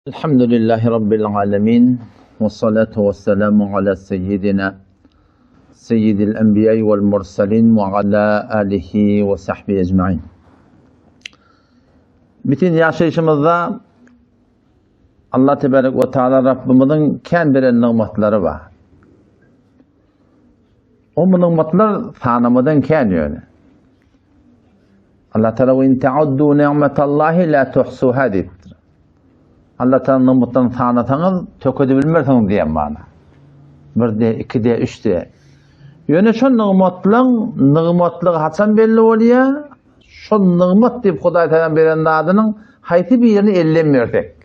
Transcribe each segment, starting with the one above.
Elhamdülillahi Rabbil alemin. Ve salatu ve selamu ala seyyidina seyyidil enbiya vel mursalin ve ala alihi ve sahbihi ecmain. Bütün yaşayışımızda Allah Tebarek ve Teala Rabbimizin kän beren nygmatlary bar. O nygmatlar sanamadan kän ýöne. Allah Teala ve in ta'uddu ni'metallahi la tuhsuha diýipdir. Allah Teala nygmatlaryny sanasaňyz tökedip bilmersiňiz diýen mana. 1 de, 2 de, 3 de. Ýöne şo nygmatlaryň nygmatlygy haçan belli bolýar? Şo nygmat diýip Hudaý Teala beren zadynyň haýsy birini elden bersek.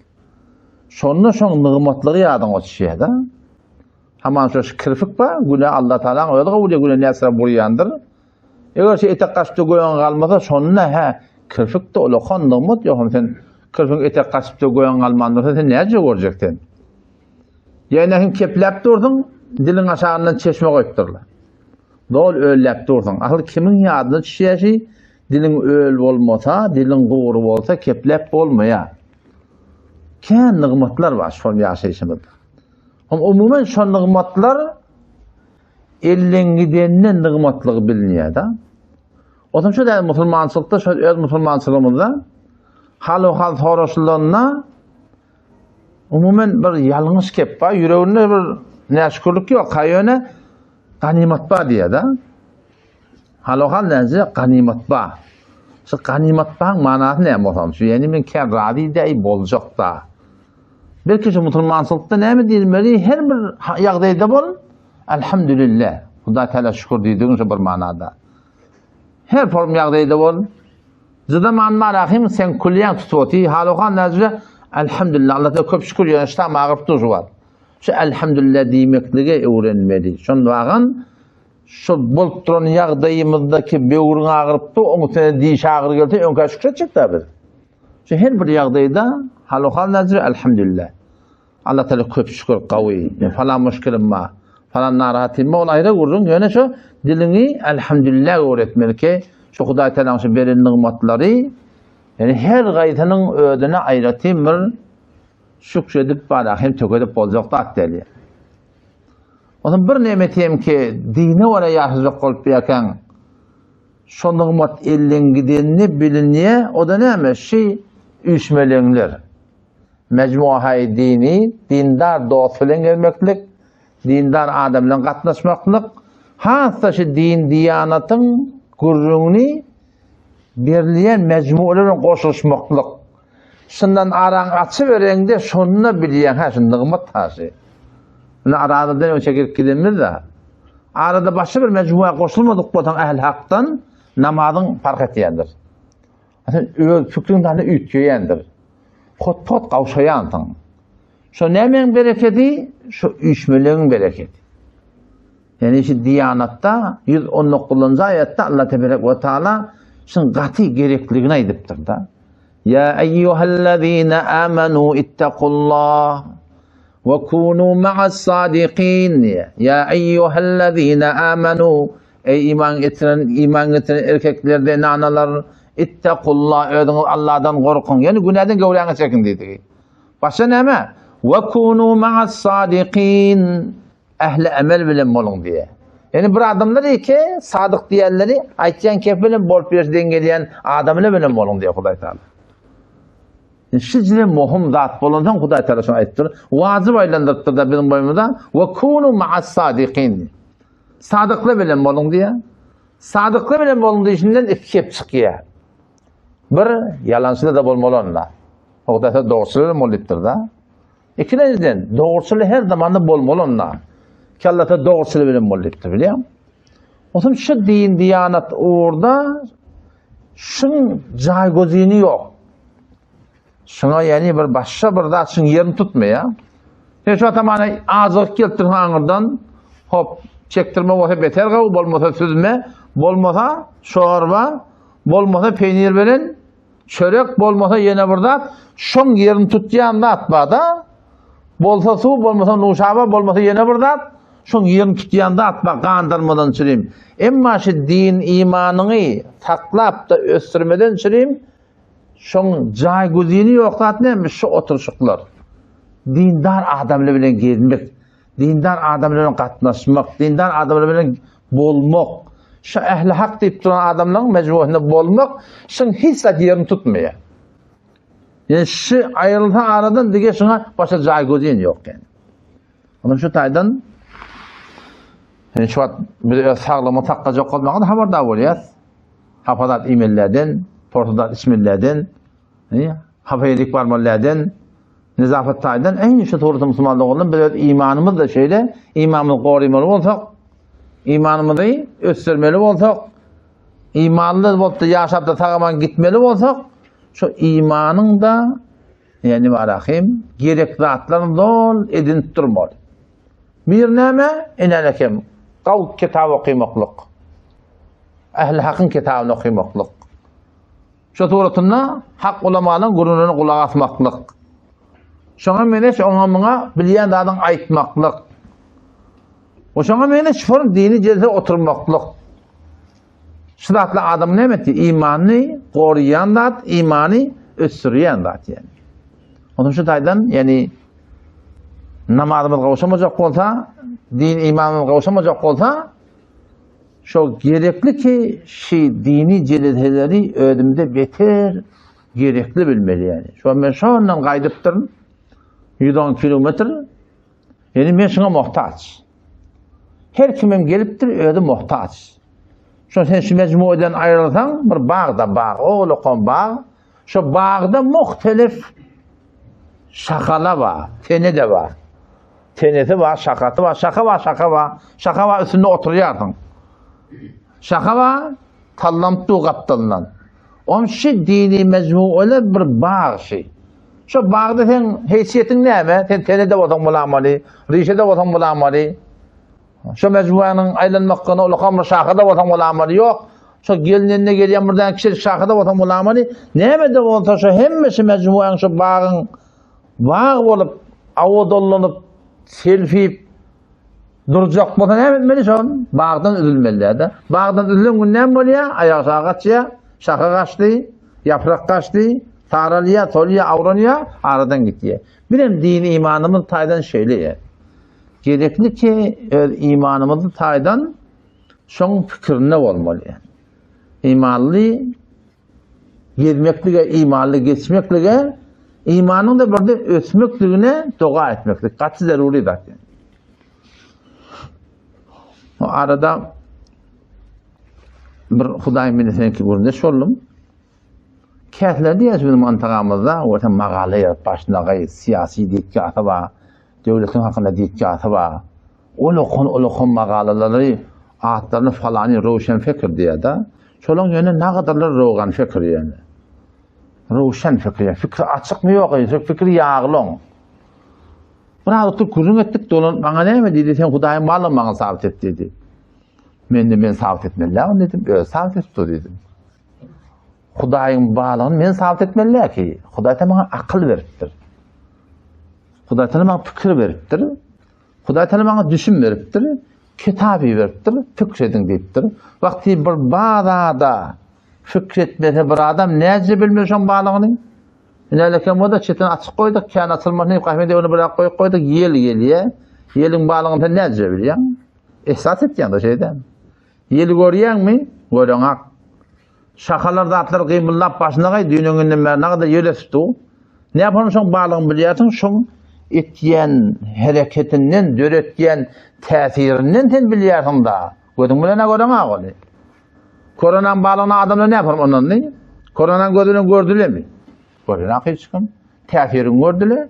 Şonda şoň nygmatlygy ýadyňa düşýär-de. Haman şo kirpik bar, günä Allah Teala'nyň özi kabul edýär, günä näçe burýandyr. Eger şu etek gaçypda göýäň galmasa, şonda hä, kirpik-de ulakan nygmat ýok, sen kirpiň etek gaçypda göýäň galman dursa, sen näce görjek sen? Ýa hem kepläp dursuň, diliň aşagyndan çeşme goýupdyrlar. Dol ölläp dursuň. Asyl kimiň ýadyna düşýär şi, diliň öl bolmasa, diliň gury bolsa kepläp bolmaýar. Kän nygmatlar bar şol ýaşaýşymyzda. Hem umuman şol nygmatlar Elden gidenden nygmatlygy bilinýär-de. Otam şu däl musulmançylykda, şu öz musulmançylygymyzda hal-hal soraşylanda umuman bir ýalňyş gep bar, ýüreginde bir näşükürlik ýok, ha ýöne ganymat bar diýýär-de. Hal-hal näce ganymat bar. Şu ganymat bar manasy näme bolsam, şu ýani men kän razy däý boljak da. Belki şu musulmançylykda näme diýilmeli, her bir ýagdaýda bol, Elhamdülillah. Huda Teala şükür diýdigiň şu bir manada. Her form ýagdaýda bol. Zaman marahim sen kulýan tutup oty, haluhan näce Elhamdülillah Allah'a köp şükür ýöne ştam agyryp dur şu wagt. Şu elhamdülillah diýmekligi öwrenmeli. Şon wagan şu bolup duran ýagdaýymyzdaki böwrüň agyryp dur, oň üstüne diş agyry gelse öňkä şükür etjek da biz. Şu her bir ýagdaýda haluhan näce elhamdülillah. Allah Teala köp şükür gawy. Falan muşkilim bar. Falan narahatym bar. Ol aýra gürrüň. Ýöne şu diliňi elhamdülillah öwretmeli ki, şu Hudaý Tealanyň şu beren nygmatlary ýani her gaýsynyň özüne aýratyn bir şükür edip bara hem tökedip boljak zat däl. Onuň bir nemeti hem ki dine görä ýaşajak bolup ýakan şo nygmat elden gidenini bilinýär, o da näme? Şi üýşmeleňler. Mejmuahaý dini, dindar dost bilen gezmeklik, dindar adam bilen gatnaşmaklyk, has-da şu din-diýanatyň gürrüňini berilýän mejmualar bilen goşulyşmaklyk. Şundan araň açybereňde şonda bilýäň, hä şu nygmat ha şu. Indi aradan öňçe girip gidenimiz-de. Arada başga bir mejmua goşulmadyk bolsaň ähli hakdan namazyň parh etýändir. Sen öz fikriň däne üýtgeýändir. Hot-pot gawşaýansyň. Şo nämäň berekedi? Şo üýşmelegiň berekedi. Ýani şu diýanatda 119-njy aýatda Allah teberek we taala şuň gaty gerekligini aýdypdyr-da. Ya eyyuhellezine amanu ittaqullah we kunu ma'as sadiqin. Ya eyyuhellezine amanu Eý iman getiren, iman getiren erkekler, zenanalar, ittakullah, özüňiz Allahdan gorkuň. Ýani günäden göwräňizi çekiň diýdi. Başga näme? Ve kunu ma'as sadikin. Ähli emel bilen boluň diýe. Ýani bir adamlar eke sadyk diýenleri aýtýan kep bilen bolup ýer deň gelýän adamlar bilen boluň diýe Hudaý Taala. Şijre muhim zat bolansoň Hudaý Taala şony aýtdyr. Wajyp aýlandyrypdyr da biziň boýumyza. Ve kunu ma'as sadikin. Sadykly bilen boluň diýýär. Sadykly bilen boluň diýişinden iki kep çykýar. Bir, ýalançyly da bolmaly onda. Hudaý dogruçyl bilen bol diýipdir-de. Ikinjiden, dogruçyl her zamanda bolmaly onda. Ki Allah dogruçyl bilen bol diýipdir, bilýäňmi? Onsoň şu din, diýanat ugurda şuň jaý gözüni ýok. Şuňa ýani bir başga bir zat şuň ýerini tutmaýar. Sen şu atamana azlyk gelipdir aňyrdan. Hop, çekdirme bolsa beter gawy, bolmasa süzme, bolmasa çorba, bolmasa peýnir bilen çörek, bolmasa ýene bir zat, şoň ýerini tutýan zat bar-da. Bolsa suw, bolmasa nuşaba, bolmasa ýene bir zat, şoň ýerini tutýan zat bar, gandyrmadan çürim. Emma şu din imanyňy saklap-da ösdürmeden çürim, Şoň jaý gözini ýok zat näme şu oturşyklar. Dindar adamlar bilen gezmek, dindar adamlar bilen gatnaşmak, dindar adamlar bilen bolmak, şu ähli hak diýip duran adamlaryň mejmuasynda bolmak, şuň hiç zat ýerini tutmaýar. Yani şu aýrylsa aradan dige şuňa başa jaý gözýän ýok yani. Onuň şu taýdan yani şu wagt biz öz saglygymyzy saklajak bolmaga habardar bolýas. Hapa zat iýmelilerden, porsy zat içmelilerden, hapa ýerik barmalylardan, nezafet taýdan ähli şu surata musulman doganlar biz öz imanymyz da şeýle, imanymyzy gorymaly bolsak, imanymyzy ösdürmeli bolsak, imanly bolup da ýaşap da sagaman gitmeli bolsak, şu imanyň da ýani barahim gerek zatlaryny dol edinip durmaly. Bir näme? Enelekem gaw kitap okymaklyk. Ähli hakyň kitabyny okymaklyk. Şu suratynda hak ulamalaryň gürrüňlerine gulak asmaklyk. Şoňa meňzeş oňa muňa bilýän zadyň aýtmaklyk. We şoňa meňzeş şol dini jelse oturmaklyk. Şu zatlar adamyň näme etdi? Imanyny goraýan zat, imany ösdürýän zat ýani. Onuň şu taýdan, ýani namazymyz gowşamajak bolsa, din imanymyz gowşamajak bolsa, Şo gerekli ki şi dini jeleseleri özümde beter gerekli bilmeli yani. Şo men şondan gaýdypdyryn. 110 kilometr. Yani men şuňa muhtaç. Her kimem gelipdir özi muhtaç. Şo sen şu mecmuadan aýrylsaň bir bagda bag, oglakon bag. Şo bagda muhtelif şahala bar, tene de bar. Tenesi bar, şahasy bar, şaha bar, şaha bar. Şaha bar üstünde oturýarsyň. Şaha bar, tallanyp dur gapdalyndan. Oň şi dini mejmualar bir bag şi. Şo bagda sen heýsiýetiň näme? Sen tenede bolsaň bolamaly, rişede bolsaň bolamaly. Şo mejmuanyň aýlanmaklygyna ulakan bir şahada bolsaň bolamaly. Ýok. Şo gelnende gelýän bir däne kiçijik şahada bolsaň bolamaly. Näme-de bolsa şo hemmesi mejmuanyň şo bagyň Bag bolup, awadallanyp, selpip durjak bolsa näme etmeli şol? Bagdan üzülmeli däde. Bagdan üzülen gün näme bolýar? Aýak aşagy gaçýar, şaha gaçdy, ýaprak gaçdy, saralýar, solýar, awranýar, aradan gitýär. Bizem dini imanymyz taýdan şeýle. Gerekli ki öz imanymyzy taýdan şoň pikirinde bolmaly. Imanly gezmeklige, imanly geçmeklige, imanyň da birde ösmekligine doga etmeklik gaty zeruri zat. O arada bir Hudaý meni seňki gürrüňdeş boldum. Käsler diýýär bizim antagamyzda, bolsa magala ýazyp başyna gaý syýasy diýtgäsi bar, döwletiň hakynda diýtgäsi bar. Ol okan, ol okan magalalary atlaryny falany Röwşen Fekir diýýär-de. Şolaň ýöne nagadyrlar Rogan Fekir ýöne. Röwşen Fekir ýa fikri açykmy ýok, ýa fikri ýagly oň. Biraz oturyp gürrüň etdik, dolanyp maňa näme diýdi, sen Hudaýyň barlygyny maňa sabyt et diýdi. Men de men sabyt etmeli däl diýdim, özi sabyt edip dur diýdim. Hudaýyň barlygyny men sabyt etmeli däl ki, Hudaý ta maňa akyl beripdir. Hudaý ta maňa pikir beripdir. Hudaý Taala maňa düşüm beripdir, kitap iberipdir, pikir ediň diýipdir. Wagty bir bazada pikir etmese bir adam näce bilmeli şoň barlygyny? Inälekem bolsa çetini açyk goýduk, kän açylmasyn diýip gahwede ony birak goýup goýduk, ýel gelýär. Ýeliň barlygyny sen näce bilýäň? Esas etýäň-de şeýdäm. Ýeli görýäňmi? Göreňak. Şahalar zatlar gymyldap başyna gaý, düýn öňünden bäri nagada ýel ösüp dur. Näparyň şoň barlygyny bilýärsiň, şoň etýän hereketinden, döretýän täsirinden sen bilýärsiň da. Gözüň bilen-ä göreňak ony. Koronaň barlygyna adamlar näparyň ondandy? Koronaň gözi bilen gördülemi? Görenak hiç kim. Täsirini gördüler.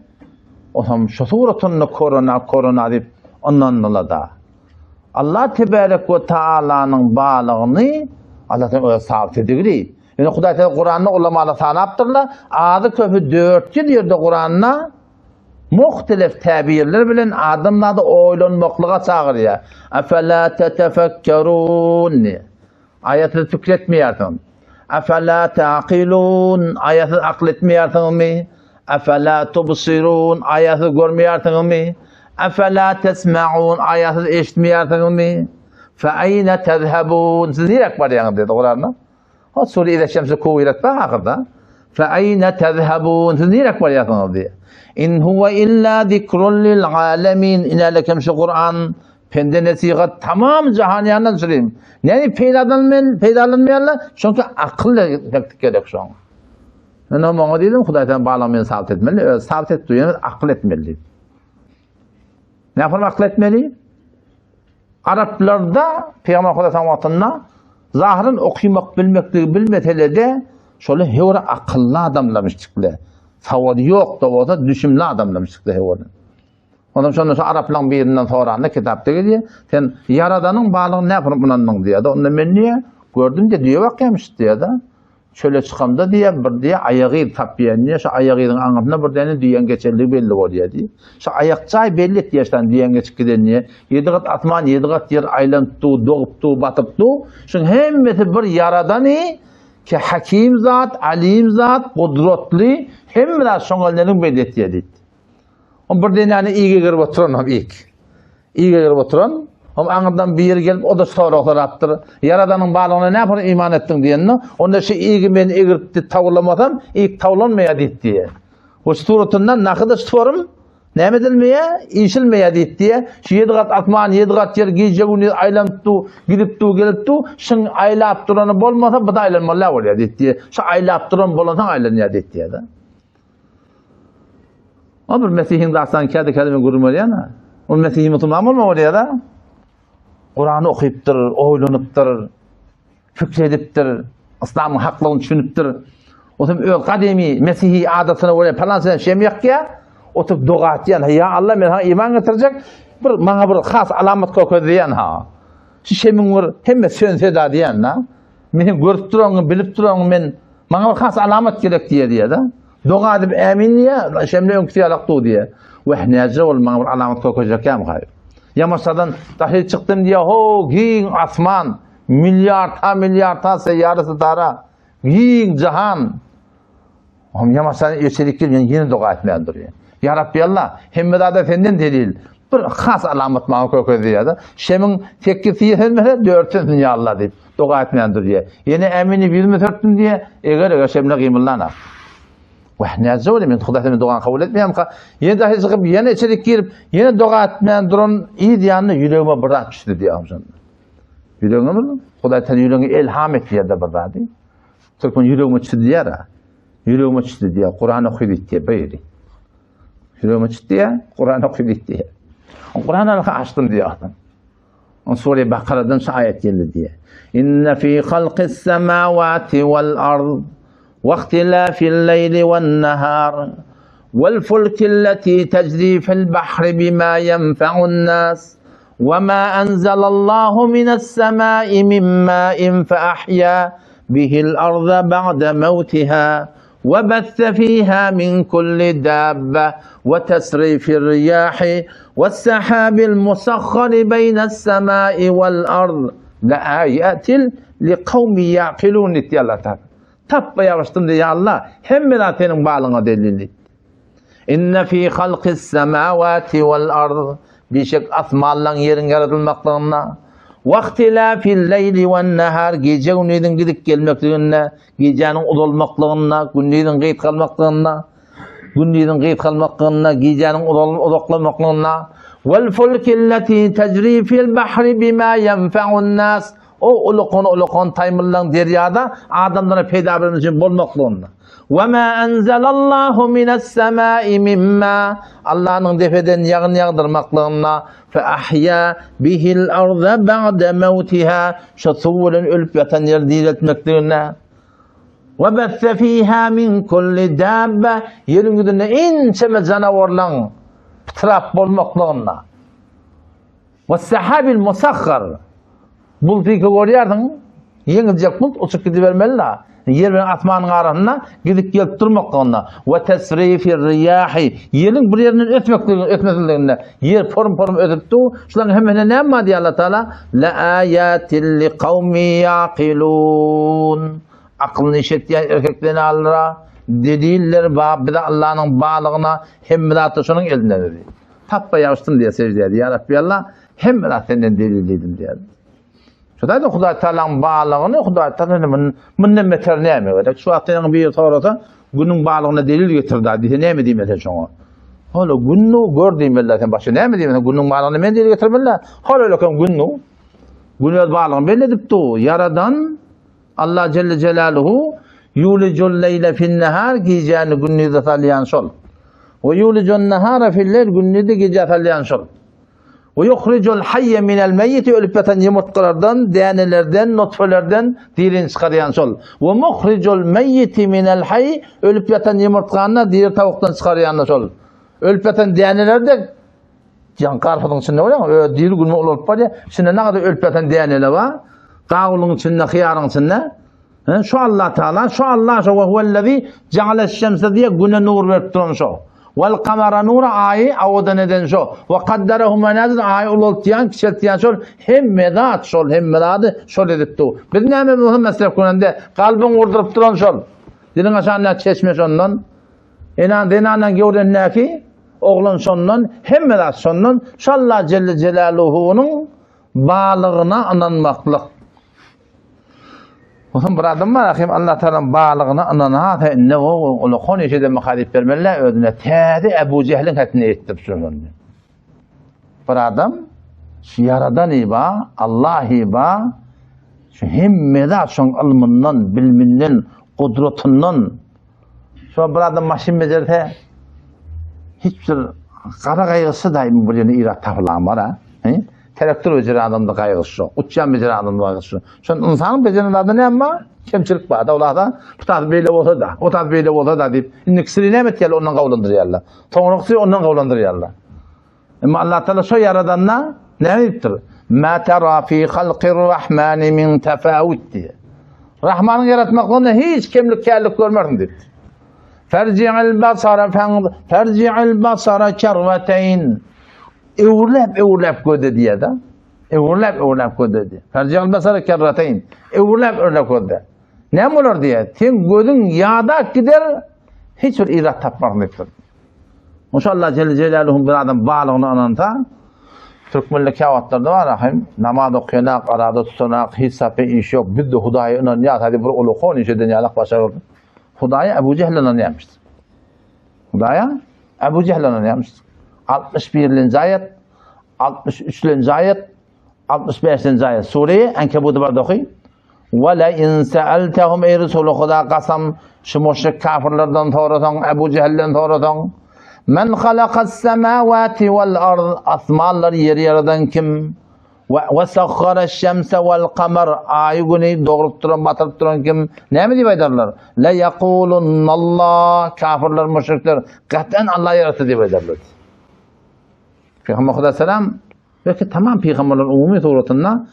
Osam şu suratynda korona, korona diýip ynandylar-da. Allah tebarek we taalanyň barlygyny Allah Teala öz sabyt edigili. Ýöne Hudaý Teala Kuranda ulamalar sanapdyrlar, azy köpi 400 ýerde Kuranda muhtelif täbirler bilen adamlary oýlanmaklyga çagyrýar. Afala tetefekkerun. Aýa siz pikir etmeýärsiňiz. Afala taqilun, aýa siz akyl etmeýärsiňizmi? Afala tubsirun, aýa siz görmeýärsiňizmi? Afala tesmaun, aýa siz eşitmeýärsiňizmi? Fa ayna tezhabun, siz niräk barýaňyz diýdi Kuranda. O sure İze Şemsi Kuwiret bar ahyrda. Fe eýne tezhebun? Siz nirek barýarsyňyz diýýär. In huwe illa zikrun lil alemin. Inälekem şu Kur'an pende nesihat tamam jahan ýandan süreyim. Näme peýdalanmaýan, peýdalanmaýarlar? Çünki akyl gerek gerek şoň. Men hem oňa diýdim, Hudaý sen balam meni sabt etmeli, öz sabt et diýen akyl etmeli diýdim. Näme akyl etmeli? Araplarda Peygamber Hudaý wagtynda zahyryn okymak bilmekligi bilmesele-de şoly hewre akylly adamlarmyşdykle. Sawady ýok da bolsa düşümli adamlarmyşdykle hewre. Ondan şonda şu araplaryň birinden soranda kitapda gelýär, sen Ýaradanyň barlygyny näme ynandyň diýýär. Onda men diýýär, gördüm diýýär, düýe bakýarmyş diýýär-de. Çöle çykamda diýýär, bir diýýär, aýak yz tapýan diýýär, şu aýak yzyň aňyrsynda bir däne düýäň geçenligi belli bolýar diýýär. Şu aýakjaý belli etýär ştan düýäň geçip giden diýýär. Ýedi gat asman, ýedi gat ýer aýlanyp du, dogup du, batyp du. Şuň hemmesi bir Ýaradany ki hakim zat, alim zat, gudratly, hemme zat şoň elleriniň belli etýär diýdi. O bir denäni ige girip oturan hem ik. Ige girip oturan, hem aňyrdan biri gelip o da sorag sorapdyr. Ýaradanyň barlygyna näme üçin iman etdiň diýende, onda şu igi men egirtdi tawlamasam, ik tawlanmaýar diýip diýe. O suratyndan nahyda sorum näme edilmeýär? Işilmeýär diýip diýe. Şu ýedi gat asman, ýedi gat ýer gije gündiz aýlanyp du, gidip du, gelip du, şuň aýlap durany bolmasa, bu da aýlanmaly bolýar diýip diýe. Şu aýlap duran bolansoň aýlanýar diýip diýe. O bir Mesihiň dastany kädi-kädi men gürrüň berýän. O Mesihi musulman bolma bolýar-da. Kurany okypdyr, oýlanypdyr, pikir edipdir, yslamyň haklygyny düşünipdir. O hem öz gadymy Mesihi adatyna görä palan sen şem ýakýar, oturyp doga etýän, ýa Allah men saňa iman getirjek, bir maňa bir has alamat görkez diýen ha. Şu şemiň bir hemme sönse da diýen da. Men görüp duranyňy, bilip duranyňy men maňa bir has alamat gerek diýe diýe-de. Doga edip ämin diýe, şemle öňküsi ýalak du diýe. Weh, näce ol maňa bir alamat görkezjek ýam haý. Ýamaşadan daşary çykdym diýe, ho, giň asman, milliard ha milliard ha seýýara sitara, giň jahan. Ohm ýamaşadan içerik girip ýene doga etmän durýar. Ýa Rabbi Allah, hemme zada senden delil. Bir has alamat maňa kökez diýýär-de. Şemiň sekizsi ýetilmese, dörtsi ýa Allah diýip doga etmän durýar. Ýene ämin diýip ýüzümi sürtdüm diýýär. Eger eger şemle gymyldana. Wah, näce bolýar men Hudaý seniň dogaňy kabul etmeýärmika? Ýene daşy çykyp, ýene içerik girip, ýene doga etmän duran yz ýanynda ýüregime bir zat düşdi diýýär şonda. Ýüregiňe mi? Hudaý sen ýüregiňe elham et diýýär-de bir zady. Türkmen ýüregime düşdi diýýär-ä. Ýüregime düşdi diýýär, Kuran oky diýdi bir ýeri. Ýüregime düşdi diýýär, Kuran oky diýdi diýýär. Kuran alka açdym diýýär adam. On sure Bakaradan şu aýat geldi diýýär. Inne fi halqis semawati wal ard we ihtilafil leýli wen nahar wal fulki allati tejri fil bahri bima yenfa'un nas we ma enzelallahu minas semai min ma'in fe ahya bihil arda ba'de mevtiha we bethe fiha min kulli dabbe we tesrifir riyahi we sahabil musahhari beynes semai vel ard le ayatil li kavmi yaqilun diýdi Allah Taala. Tapba ýabyşdym diýdi Allah, hemme zat seniň balyňa delil diýdi. Inne fi halqis semawati wal ard bişek asmanlaň ýeriň ýaradylmaklygynda we ihtilafil leýli wen nahar gije gündiziň gidip gelmekliginde gijäniň uzalmaklygynda gündiziň gysgalmaklygynda gündiziň gysgalmaklygynda gijäniň uzaklamaklygynda wal fulkillati tejri fil bahri bima yenfa'un nas O ulukan-ulukan taýmyllaň derýada adamlara peýda bermek üçin bolmaklygynda. Wa ma anzalallahu minas samai mimma Allanyň depeden ýagyn ýagdyrmaklygynda fa ahya bihil arda ba'da mawtiha şu suw bilen ölüp ýatan ýeri direltmekliginde. Wa batha fiha min kulli dabba ýeriň ýüzünde ençeme janawarlaň pytrap bolmaklygynda. We sahabil musahhar. Bulty görýärsiň, ýeňiljek bulut uçup gidibermeli-la. Ýer bilen asmanyň arasynda gidip gelip durmaklygynda. We tesrifir riýahi. Ýeliň bir ýerinden ösmekliginde, ösmesizliginde. Ýer porum-porum ösüp dur. Şularyň hemmesinde näme bar diýýär Allah Taala? La ayatin li kawmi yaqilun. Akylyny işletýän erkek zenanlara deliller bar. Bize Allanyň barlygyna hemme zatda şonuň elinden diýdi. Tapba ýagyşdym diýýär sežde edýär. Ýa Rabbi Allah, hemme zat senden delil diýdim diýýär. Şuda-da Hudaý Tagalaň barlygyny Hudaý Tagala mundan beter näme gerek? Şu wagt seniň biri sorasa, günüň barlygyna delil getir da diýse näme diýmeli sen şoňa? Hala günü gör diýmeli sen başga näme diýmeli? Günüň barlygyna men delil getirmeli. Hala ölekem günü. Gün öz barlygyny belli edip dur. Ýaradan Allah Celle Celaluhu yulicul leyle fin nehar gijäni gündize salýan şol. We yulicun nehara fil leyl gündizi gijä salýan şol. We yuhrijul hayye minel meyyiti ölüp ýatan ýumurtgalardan, dänelerden, nutfelerden dirini çykarýan şol. We muhrijul meyyiti minel hayy ölüp ýatan ýumurtgany diri tawukdan çykarýan şol. Ölüp ýatan däneler-de ýa garpyzyň içinde bolýar, öz diri günü ulalyp barýar. Içinde näde ölüp ýatan däneler bar. Gawunyň içinde, hyýaryň içinde. Şu Allah Taala, şu Allah şu we huwellezî ja'aleş-şemse diýe güne nur berip duran şu. Wal kamara nura aýy awadan eden şu. We kaddarehu menazil aýy ulaltýan, kiçeltýän şol. Hemme zat şol, hemme zady şol edip dur. Biz näme bolsa mesref görende kalbyň urduryp duran şol. Diliň aşagynda çeşme şondan. Enan zenandan göwrendäki oglan şondan, hemme zat şondan. Şu Allah Celle Celaluhu'nyň balygyna ynanmaklyk. Onsoň bir adam bar, ahim Allah Taalanyň barlygyna ynanarsa, indi o ulakon iş eden muhalif bermeli, özüne täze Ebu Jehliň hetine ýetdirip şonda. Bir adam şu ýaradan iba, Allah iba, şu hemme zat şoň ylmyndan, biliminden, gudratyndan. Şu bir adam maşyn bejerse, hiç bir gara gaýgysy daýym bir ýerde irat tapylan bar ha. Traktor bejeren adamda gaýgysy ýok. Uçýan bejeren adamda gaýgysy ýok. Şon ynsanyň bejeren adamda näme bar? Kemçilik bar. Da olarda bu tas beýle bolsa da, o tas beýle bolsa da diýip, indikisini näme etýärler, ondan gawlandyrýarlar. Soňrakysy ondan gawlandyrýarlar. Emma Allah Taala şo ýaradanda näme diýipdir? Ma tara fi halqir rahmani min tafawut diýip. Rahmanyň ýaratmaklygynda hiç kemlik källik görmersiň diýipdir. Ferji'il basara ferji'il basara kerrateyn. Öwürläp öwürläp gözle diýýär-de. Öwürläp öwürläp gözle diýýär. Ferji'il basara kerrateyn. Öwürläp öwürläp gözle. Näme bolar diýýär? Sen gözüň ýadap gider, hiç bir yzat tapmarsyň diýipdir. Musa Allah Celle Celaluhu bir adam balygyna ynansa, türkmenler käwagtlarda bar ahim, namaz okaýanak, arada tutanak, hiç sapy iş ýok, biz de Hudaýa ynanýas, hadi bir ulukon iş eden ýalak başa gördüm. Hudaýa Ebu Jehl ynanýarmyş. Hudaýa Ebu Jehl ynanýarmyş. 61-nji aýat, 63-nji aýat, 65-nji aýat. Sure Ankebut bar oky. Ve la in sa'altahum ey Resul Huda kasam şu müşrik kafirlerden sorasaň, Ebu Jehlden sorasaň, Men halakas semawati vel ard asmanlary ýeri ýaradan kim? We sahhara şemse vel kamar aýy güni dogrup duran, batyryp duran kim? Näme diýip aýdarlar? La yaqulunallah kafirler, müşrikler gaten Allah ýaratdy diýip aýdarlar. Peygamber Huda selam belki tamam peygamberler umumy suratynda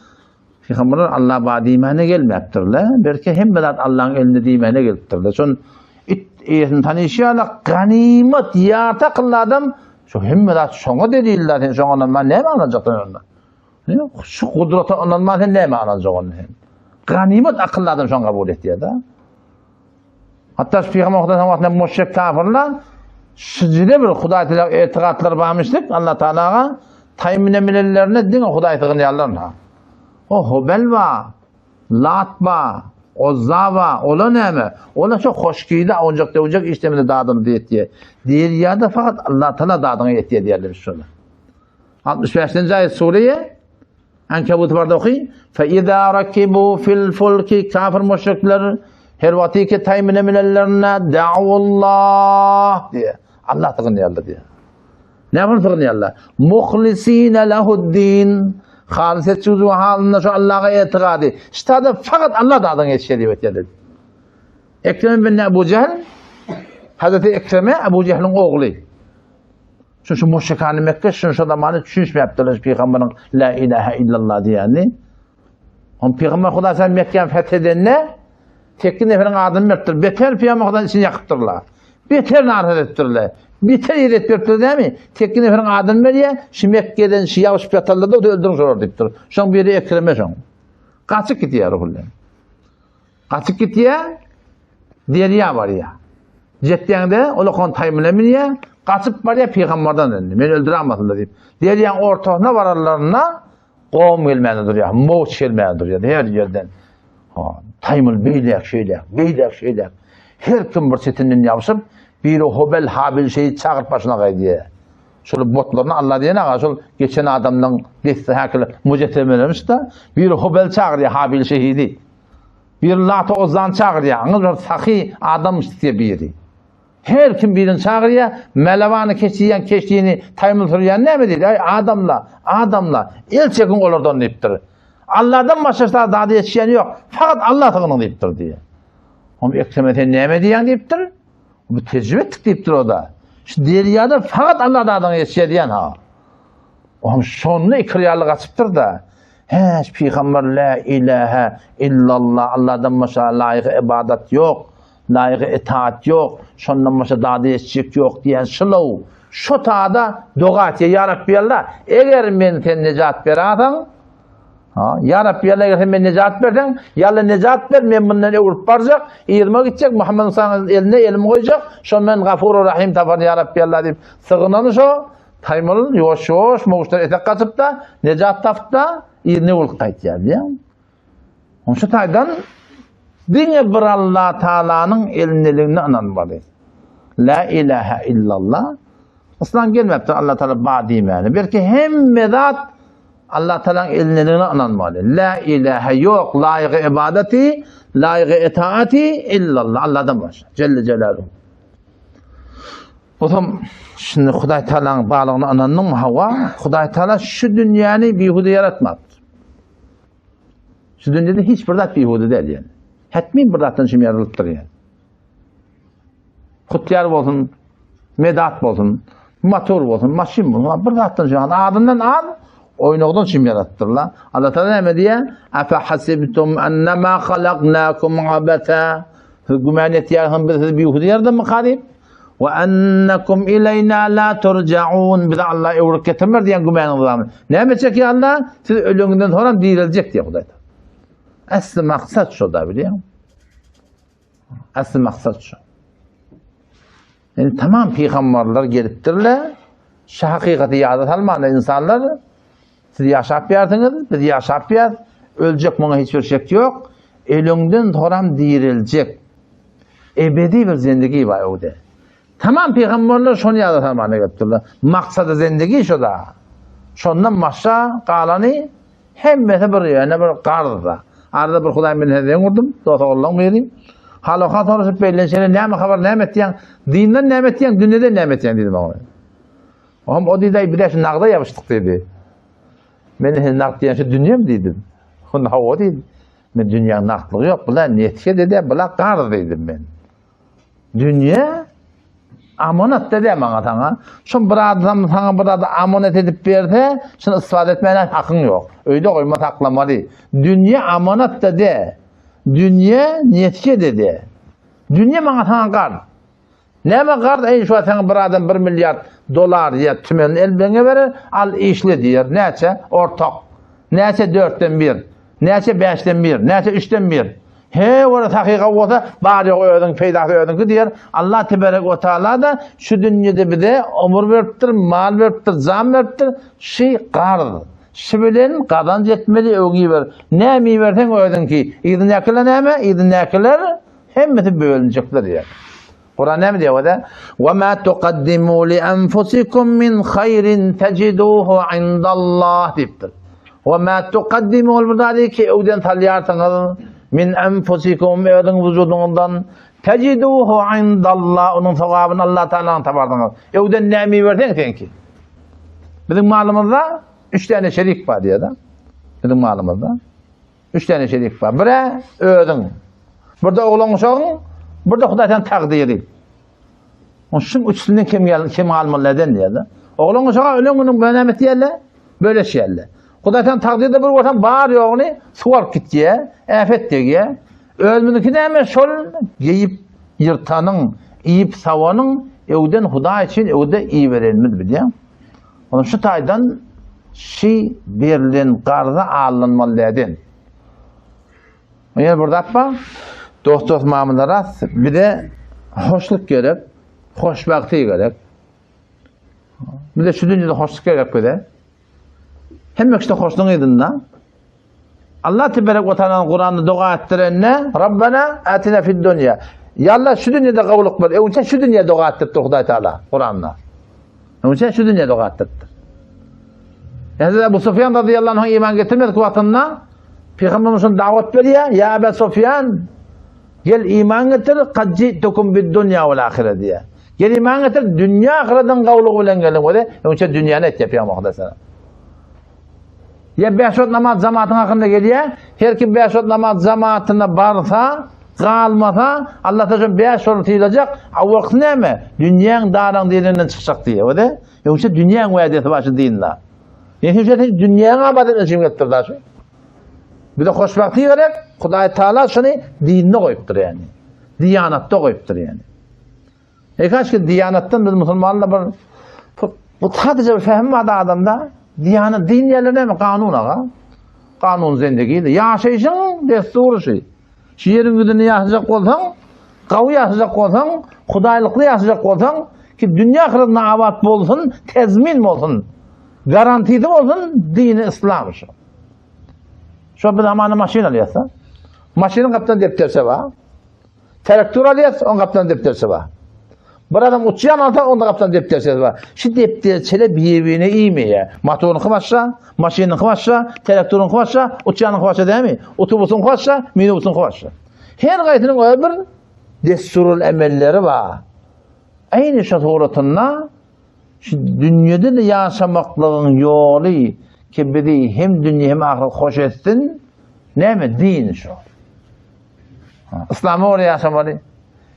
peygamberler Allah ba diýmäne gelmäpdirler. Belki hemme zat Allah'ın elinde diýmäne gelipdirler. Şon it eýesini tanyşy ýaly ganymat ýarta akylly adam şu hemme zat şoňa deliller sen şoňa ynanman näme ynanjaksyň onda? Şu gudrata ynanman sen näme ynanjak onda sen? Ganymat akylly adam şoňa kabul etýär-de. Hatda şu Peygamber Hudaýyň wagtynda müşrik kafirler şu jide bir Hudaý Teala etigatlar barmyş diýip Allah Taalaga taýmine bilenlerine diňe Hudaý sygynýarlar. O Hubel bar, Lat bar, Ozza bar, ola näme? Ola şo hoşgide onjak döwjek işlemede dadyny diýetýär. Diýilýär-de fakat Allah Taala dadyňa ýetýär diýerler şona. 65-nji aýat sure Ankabut barda oky. Fe iza rakibu fil fulki kafir müşrikler her wagty ki taýmine minenlerine da'ullah diýe. Allah sygynýarlar diýe. Näme üçin sygynýarlar? Muhlisine lehuddin. Halis etjüz we halynda şu Allaha etigady. Ştada fakat Allah dadyň etşe diýip etýärler. Ekrem bin Ebu Jehl Hazreti Ekreme Ebu Jehliň ogly. Şu şu müşrikany Mekke şu şu zamany düşünişmäpdirler şu pygamberiň la ilaha illallah diýenini. On pygamber Huda sen Mekke'ni fethedende tekki neferiň adyny beripdir. Beter pygamber Hudan içini ýakypdyrlar. Beter narhat etdirler. Beter ýer etdiripdir dämi? Tekki neferiň adyny berýär, şu Mekke'den şu ýagyşyp ýatarlar da öldüriň şolar diýipdir. Şoň biri Ekreme şoň. Gaçyp gidýär ruhullah. Gaçyp gitýär, derýa barýar. Jetýäňde ol okan taýmyna münýär, gaçyp barýar pygamberden indi. Meni öldürämasynlar diýip. Derýaň ortasyna bararlarynda. Gom gelmäne durýar, mowç gelmäne durýar her ýerden. Ha, taýmyl beýläk şeýläk, beýläk şeýläk. Her kim bir çetinden ýapyşyp, biri Hobel Habil şeýit çagyryp başyna gaýdýar. Şol botlaryny Allah diýen aga şol geçen adamlaryň desti häkili mujessemelermiş-de, biri Hobel çagyrýar Habil şehidi. Biri Lata Ozzany çagyrýar, aňyr bir sahy adamyş diýe biri. Her kim birini çagyrýar, Mälewany keşdiýän keşdini taýmyl sürýän näme diýdi? Aý adamla, adamla, el çekiň olardan diýipdir. Allahdan başga zada ýetişýän ýok. Fakat Allah sygynyň diýipdir diýýär. Oňa Ekreme sen näme diýýäň diýipdir. Bu tejribe etdik diýipdir o da. Şu derýada fakat Allah dadyňa ýetişýär diýen ha. Oňa şonda ikirýarly gaçypdyr da. Häş pygamber la ilaha illallah Allahdan başga laýyk ibadat ýok. Laýyk itaat ýok. Şondan başga dady ýetişjek ýok diýen şylaw. Şo tada doga etýär, Ýa Rabbi Allah, eger men sen nejat berasaň, Ha, Ya Rabbi Allah eger sen men nejat berseň, ya Allah nejat ber, men bundan öwrüp barjak, yzyma gitjek, Muhammed Musa'nın eline elimi goýjak, şo men Gafur Rahim tapar ya Rabbi Allah diýip sygynany şo, taýmyl ýuwaş-ýuwaş mowçlar etek gaçyp da, nejat tapyp da, yzyna öwrüp gaýtýar diýýär. Onuň şu taýdan diňe bir Allah Taalanyň elindeligine ynanmaly. La ilaha illallah. Islam gelmepdir Allah Taala ba diýmäne. Belki hemme zat Allah Taalanyň elindeligine ynanmaly. La ilaha ýok, laýygy ibadati, laýygy itaati illallah. Allahdan başga. Celle Celaluhu. Otam şimdi Hudaý Taalanyň barlygyna ynandyňmy? Hawa, Hudaý Taala şu dünýäni bihuda ýaratmapdyr. Şu dünýede hiç bir zat bihuda däl ýani. Hetmin bir zatdan şim ýaralypdyr ýani. Hutýar bolsun, medat bolsun, motor bolsun, maşyn bolsun, bir zatdan şim adyndan az oýnagdan şim ýaratdyrlar. Allah Taala näme diýýär? Afa hasibtum annama halaknakum abata. Siz güman etýärsiňiz biz sizi bihuda ýaradamyka diýip. Wa annakum ileýna la turjaun. Bizi Allah öwrüp getirmez diýen gümanyňyz barmy? Näme etjek ýa Allah? Siz öleniňizden soňra direljek diýýär Hudaý. Asly maksat şo da bilýäň. Asly maksat şo. Yani tamam peygamberler gelipdirler. Şu hakykaty ýada salman insanlar siz ýaşap ýarsyňyz, biz ýaşap ýar, öljek muňa hiç bir şek ýok. Ölüňden soram direljek. Ebedi bir zendigi bar öwde. Tamam peygamberler şony ýada salmana gelipdirler. Maksady zendigi şo da. Şondan başga galany hemmesi bir ýöne bir garzda. Arada bir Hudaý men seni gurdum, dost ogullaň biri. Haloka soraşyp bellenşene näme habar näme etýäň? Dinden näme etýäň, dünýeden näme etýäň diýdim oňa. Oňam o diýdi, bir şu nagda ýapyşdyk diýdi. Men sen nagt diýen şu dünýem diýdim. Onda o diýdi. Men dünýäň nagtlygy ýok, bula netije dedi, bula garz diýdim men. Dünýä amanat dedi maňa saňa. Şo bir adam saňa bir zady amanat edip berse, şuny istifade etmäne hakyň ýok. Öýde goýma saklamaly. Dünýä amanat dedi. Dünýä netije dedi. Dünýä maňa saňa garz. Näme garz eý şu saňa bir adam 1 milliard dolar ýa tümen elbeňe berer, al işle diýer. Näçe? Ortak. Näçe dörtden bir? Näçe bäşden bir? Näçe üçden bir? He, ora sahyga bolsa, bar ýok özüň peýdasy özüňki diýer. Allah teberek we taala da şu dünýede bize ömür beripdir, mal beripdir, jan beripdir. Şi garz. Şi bilen gazanç etmeli, öňi ber. Näme iberseň özüňki. Yzyndakylar näme? Yzyndakylar Hemmesi bölünjekler diýýär. Kuran näme diýýär oda? Wa ma tuqaddimu li anfusikum min haýrin tajiduhu indallah diýipdir. Wa ma tuqaddimu ol bir zady ki öwden salýarsyňyz min anfusikum özüň wujudyňyzdan tajiduhu indallah onuň sogabyny Allah Taalanyň taparsyňyz. Öwden näme berseň seňki. Biziň malymyzda 3 tane şerik bar diýýär-de. Biziň malymyzda Üç tane şerik bar. Bire özüň. Bir de oglan uşagyň, bir de Hudaý sen takdyry. Onun şu üçüsinden kim gel, kim almaly neden diýerler. Oglan uşaga ölen günüň bönemet diýerler, böleşýärler. Hudaý sen takdyrda bir bolsan bar ýoguny suw alyp gitýär, äfet degýär. Özümizinki näme şol geýip ýyrtanyň, iýip sawanyň öwden Hudaý üçin öwde iberenimiz bilýän. Onuň şu taýdan şi berlen garza alynmaly däden. Ýene bir zat bar. Dost dost mamyna rast bize hoşluk gerek, hoşbagty gerek. Bize şu dünýede hoşluk gerek bize. Hemme kişi hoşlugyň yzynda. Allah teberek we taala Kuranda doga etdirende Rabbena atina fid dunya. Ya Allah şu dünýede gowluk ber. Öňçe şu dünýede doga etdiripdir Hudaý Taala Kuranda. Öňçe şu dünýede doga etdiripdir. Hazreti Ebu Sufyan radıyallahu anh iman getirmedik wagtynda Peygamberimiz şunu davet berýär. Ya Ebu Sufyan gel iman getir, kad ji'tukum bid dunya vel ahire diýär. Gel iman getir, dünýä ahyradyň gowlugy bilen geliň. Öde, öňçe dünýäni etýär Peygamber aleyhisselam. Ýa bäş wagt namaz jamatyň hakynda gelýär. Her kim bäş wagt namaz jamatyna barsa, galmasa, Allah taala bäş wagt sylajak. A wagty näme? Dünýäň daraň dininden çykjak diýýär. Öde, öňçe dünýäň wädesi bar şu dinde. Ýa sen dünýäň abat etmek üçin gelipdir da şu. Bize hoşbagtlyk gerek. Hudaý Taala şuny dinde goýupdyr ýani. Diýanatda goýupdyr ýani. E kaşki diýanatdan biz musulmanlar bir bu sadece bir fehim bar adamda. Diýanat din diýerler näme? Kanun aga. Kanun zendegi. Ýaşaýşyň destury şu. Şu ýeriň ýüzünde ýaşajak bolsaň, gawy ýaşajak bolsaň, hudaýlykly ýaşajak bolsaň, ki dünýä ahyretinde abat bolsun, tezmin bolsun, garantisi bolsun dini islam şu. Şu biz amana maşyn alýas. Maşynyň gapdan depderçe bar. Traktor alýas, oň gapdan depderçe bar. Bir adam uçýan alsa, onda gapdan depderçesi bar. Şu depderçele bir-birine iýmeýär. Motoryňky başga, maşynyňky başga, traktoryňky başga, uçýanyňky başga dämi? Otobusyňky başga, minibusyňky başga. Her gaýsynyň öz bir dessurul emelleri bar. Aýny şu suratynda şu dünýede-de ýaşamaklygyň ýoly ki bizi hem dünýe hem ahyret hoş etsin, näme? Din şu. Islama görä ýaşamaly.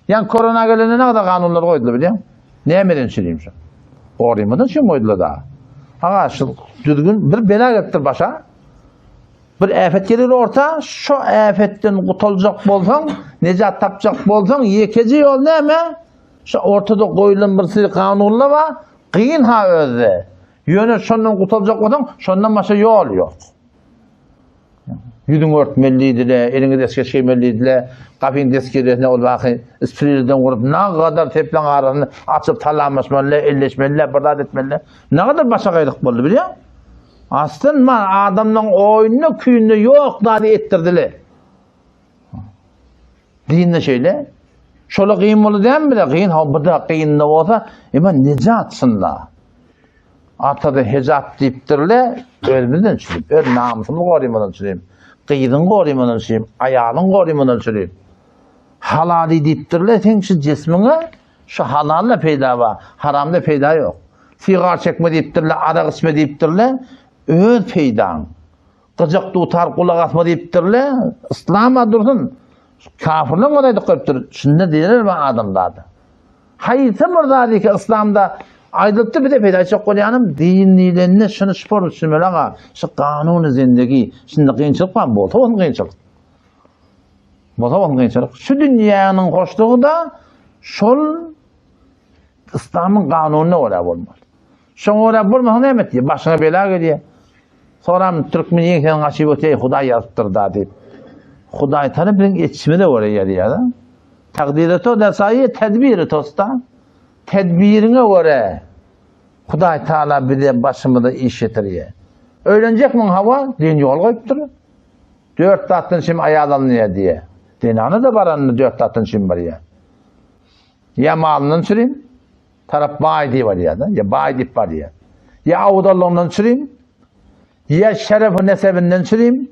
Ýa korona gelende ne kadar kanunlar goýdular bilýäň? Nämeden üçin şu? Gorymadan üçin goýdular da. Aga şu düzgün bir bela gelipdir başa. Bir äfet gelir orta, şu äfetden gutuljak bolsaň, nejat tapjak bolsaň, ýekeje ýol näme? Şu ortada goýulan bir sürü kanunlar bar, gyn ha özde. Ýöne şondan gutuljak bolsaň, şondan başga ýol ýok. Ýüzüňi örtmeli diýdile, eliňe deskeş geýmeli diýdile, gapyň deskelesine ol baky spiriden gurup, nagadar seplaň arasyny açyp salamlaşmaly, elleşmeli, bir zat etmeli. Nagadar başagaýlyk boldy bilýäň? Aslynda adamlaryň oýunda küýünde ýok zady etdirdile. Dinde şeýle. Şola gyn boldy dämi bize? Gyn, ha bu da gyn da bolsa, emma nejat şunda. Atada hejap diýipdirle, özümizden çürüp, öz namysymy gorymadan çürüp, gyzyň gorymadan çürüp, aýalyň gorymadan çürüp. Halaly diýipdirle, sen şu jismiňe şu halalla peýda bar, haramda peýda ýok. Sigar çekme diýipdirle, arak içme diýipdirle, öz peýdaň. Gyjak dutar gulak asma diýipdirle, Yslama dursun, kafirleň özi aýdyp goýupdyr, şunda zerer bar adamzada. Haýsy bir zady ki Yslamda aýdylypdyr bize peýda etjek bolýanym din diýlende şuny spor düşünmeli aga, şu kanuny zindegi, şunda kynçylyk bar, bolsa bolsun kynçylyk. Bolsa bolsun kynçylyk. Şu dünýäniň hoşlugy-da şol Yslamyň kanunyna görä bolmaly. Şoňa görä bolmasa näme etýär? Başyňa bela gelýär. Soram türkmen ýeňseden gaçyp öteý, Hudaý ýazypdyr-da diýip. Hudaý tala biziň etişimize görä ýazýar-da. Takdyry to dasaýy tedbiri tosta. Tedbiriňe görä Hudaý Taala bize başymyza iş ýetirýär. Öýlenjekmiň hawa, din ýol goýupdyr. Dört zatdan çim aýal alynýar diýýär. Zenana-da baranda dört zatdan çim barýar. Ýa malyndan çürim, tarap baý diýip alýar-da, ýa baý diýip barýar. Ýa awdallygyndan çürim, ýa şeref nesebinden çürim,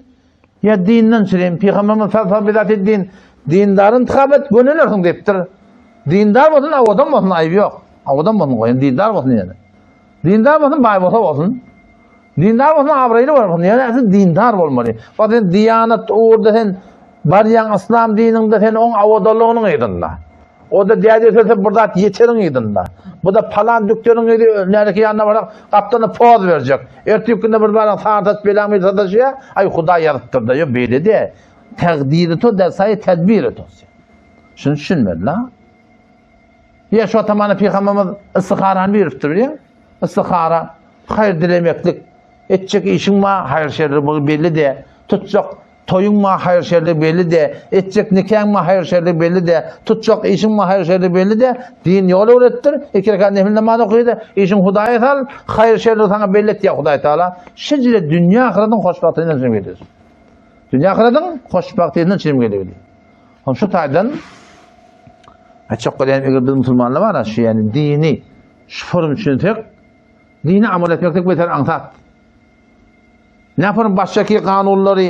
ýa dinden çürim. Pygamberimiz sallallahu aleyhi ve din, dindar intikhab et, gönelersiň diýipdir. Dindar bolsun, awadan bolsun, aýby ýok. Awadan bolsun, goýun, dindar bolsun ýene. Dindar bolsun, baý bolsa bolsun. Dindar bolsun, abraýly bolsun. Ýöne äsli dindar bolmaly. Bak sen diýanat ugurda sen barýaň yslam dininde sen oň awadanlygynyň yzynda. O-da däde sözse bir zat ýeteriň yzynda. Bu da palan dükderiň yzy näreki ýanyna barsak gapdalynda poz berjek. Ertir günde bir baraň sary saç belaň biri sataşýar. Aý Hudaý ýazypdyr-da. Ýok beýle däl. Takdyry to dersaýy tedbiri to. Şuny düşünmeli-la. Ýa şu atamana pygamberimiz istiharany beripdir bilýäň? Istihara, haýyr dilemeklik. Etjek işiň bar, haýyr şerri bu belli de. Tutjak. Toýuň ma haýyr-şerligi belli dä, etjek nikaň ma haýyr-şerligi belli dä, tutjak işiň ma haýyr-şerligi belli dä, din ýol öwretdir, iki rekat nefil namaz okyda, işiň Hudaýa sal, haýyr-şerligi saňa belli etýär Hudaý Taala. Şeýle dünýä ahyratyň hoşbagtlygyna çyn gelýär. Dünýä ahyratyň hoşbagtlygyna çyn gelýär. Hom şu taýdan aýtjak bolýan eger biz musulmanlar bar, şu ýani dini şu form düşünsek, dini amal etmeklik beter aňsat. Näpar başdaky kanunlary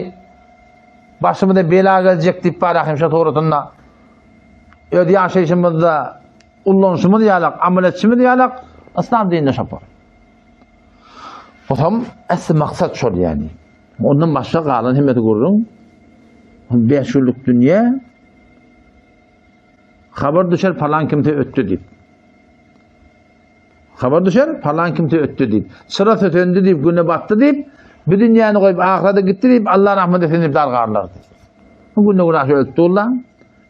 başymyza bela geljek diýip bar ahim şu suratynda. Öz ýaşaýşymyzda ullanşymyz ýalak, amal etşimiz ýalak, yslam dininde şopar. Otam esli maksat şol ýani. Ondan başga galan hemmesi gürrüň. 5 günlük dünýä habar düşer palan kimse ötdi diýip. Habar düşer, palan kimse ötdi diýip. Çyra sötendi diýip, güne batdy diýip, bu dünýäni goýup ahyrete gitdi diýip, Allah rahmet etsin diýip dargarlar diýip. Bu günde günah ölüp durlar.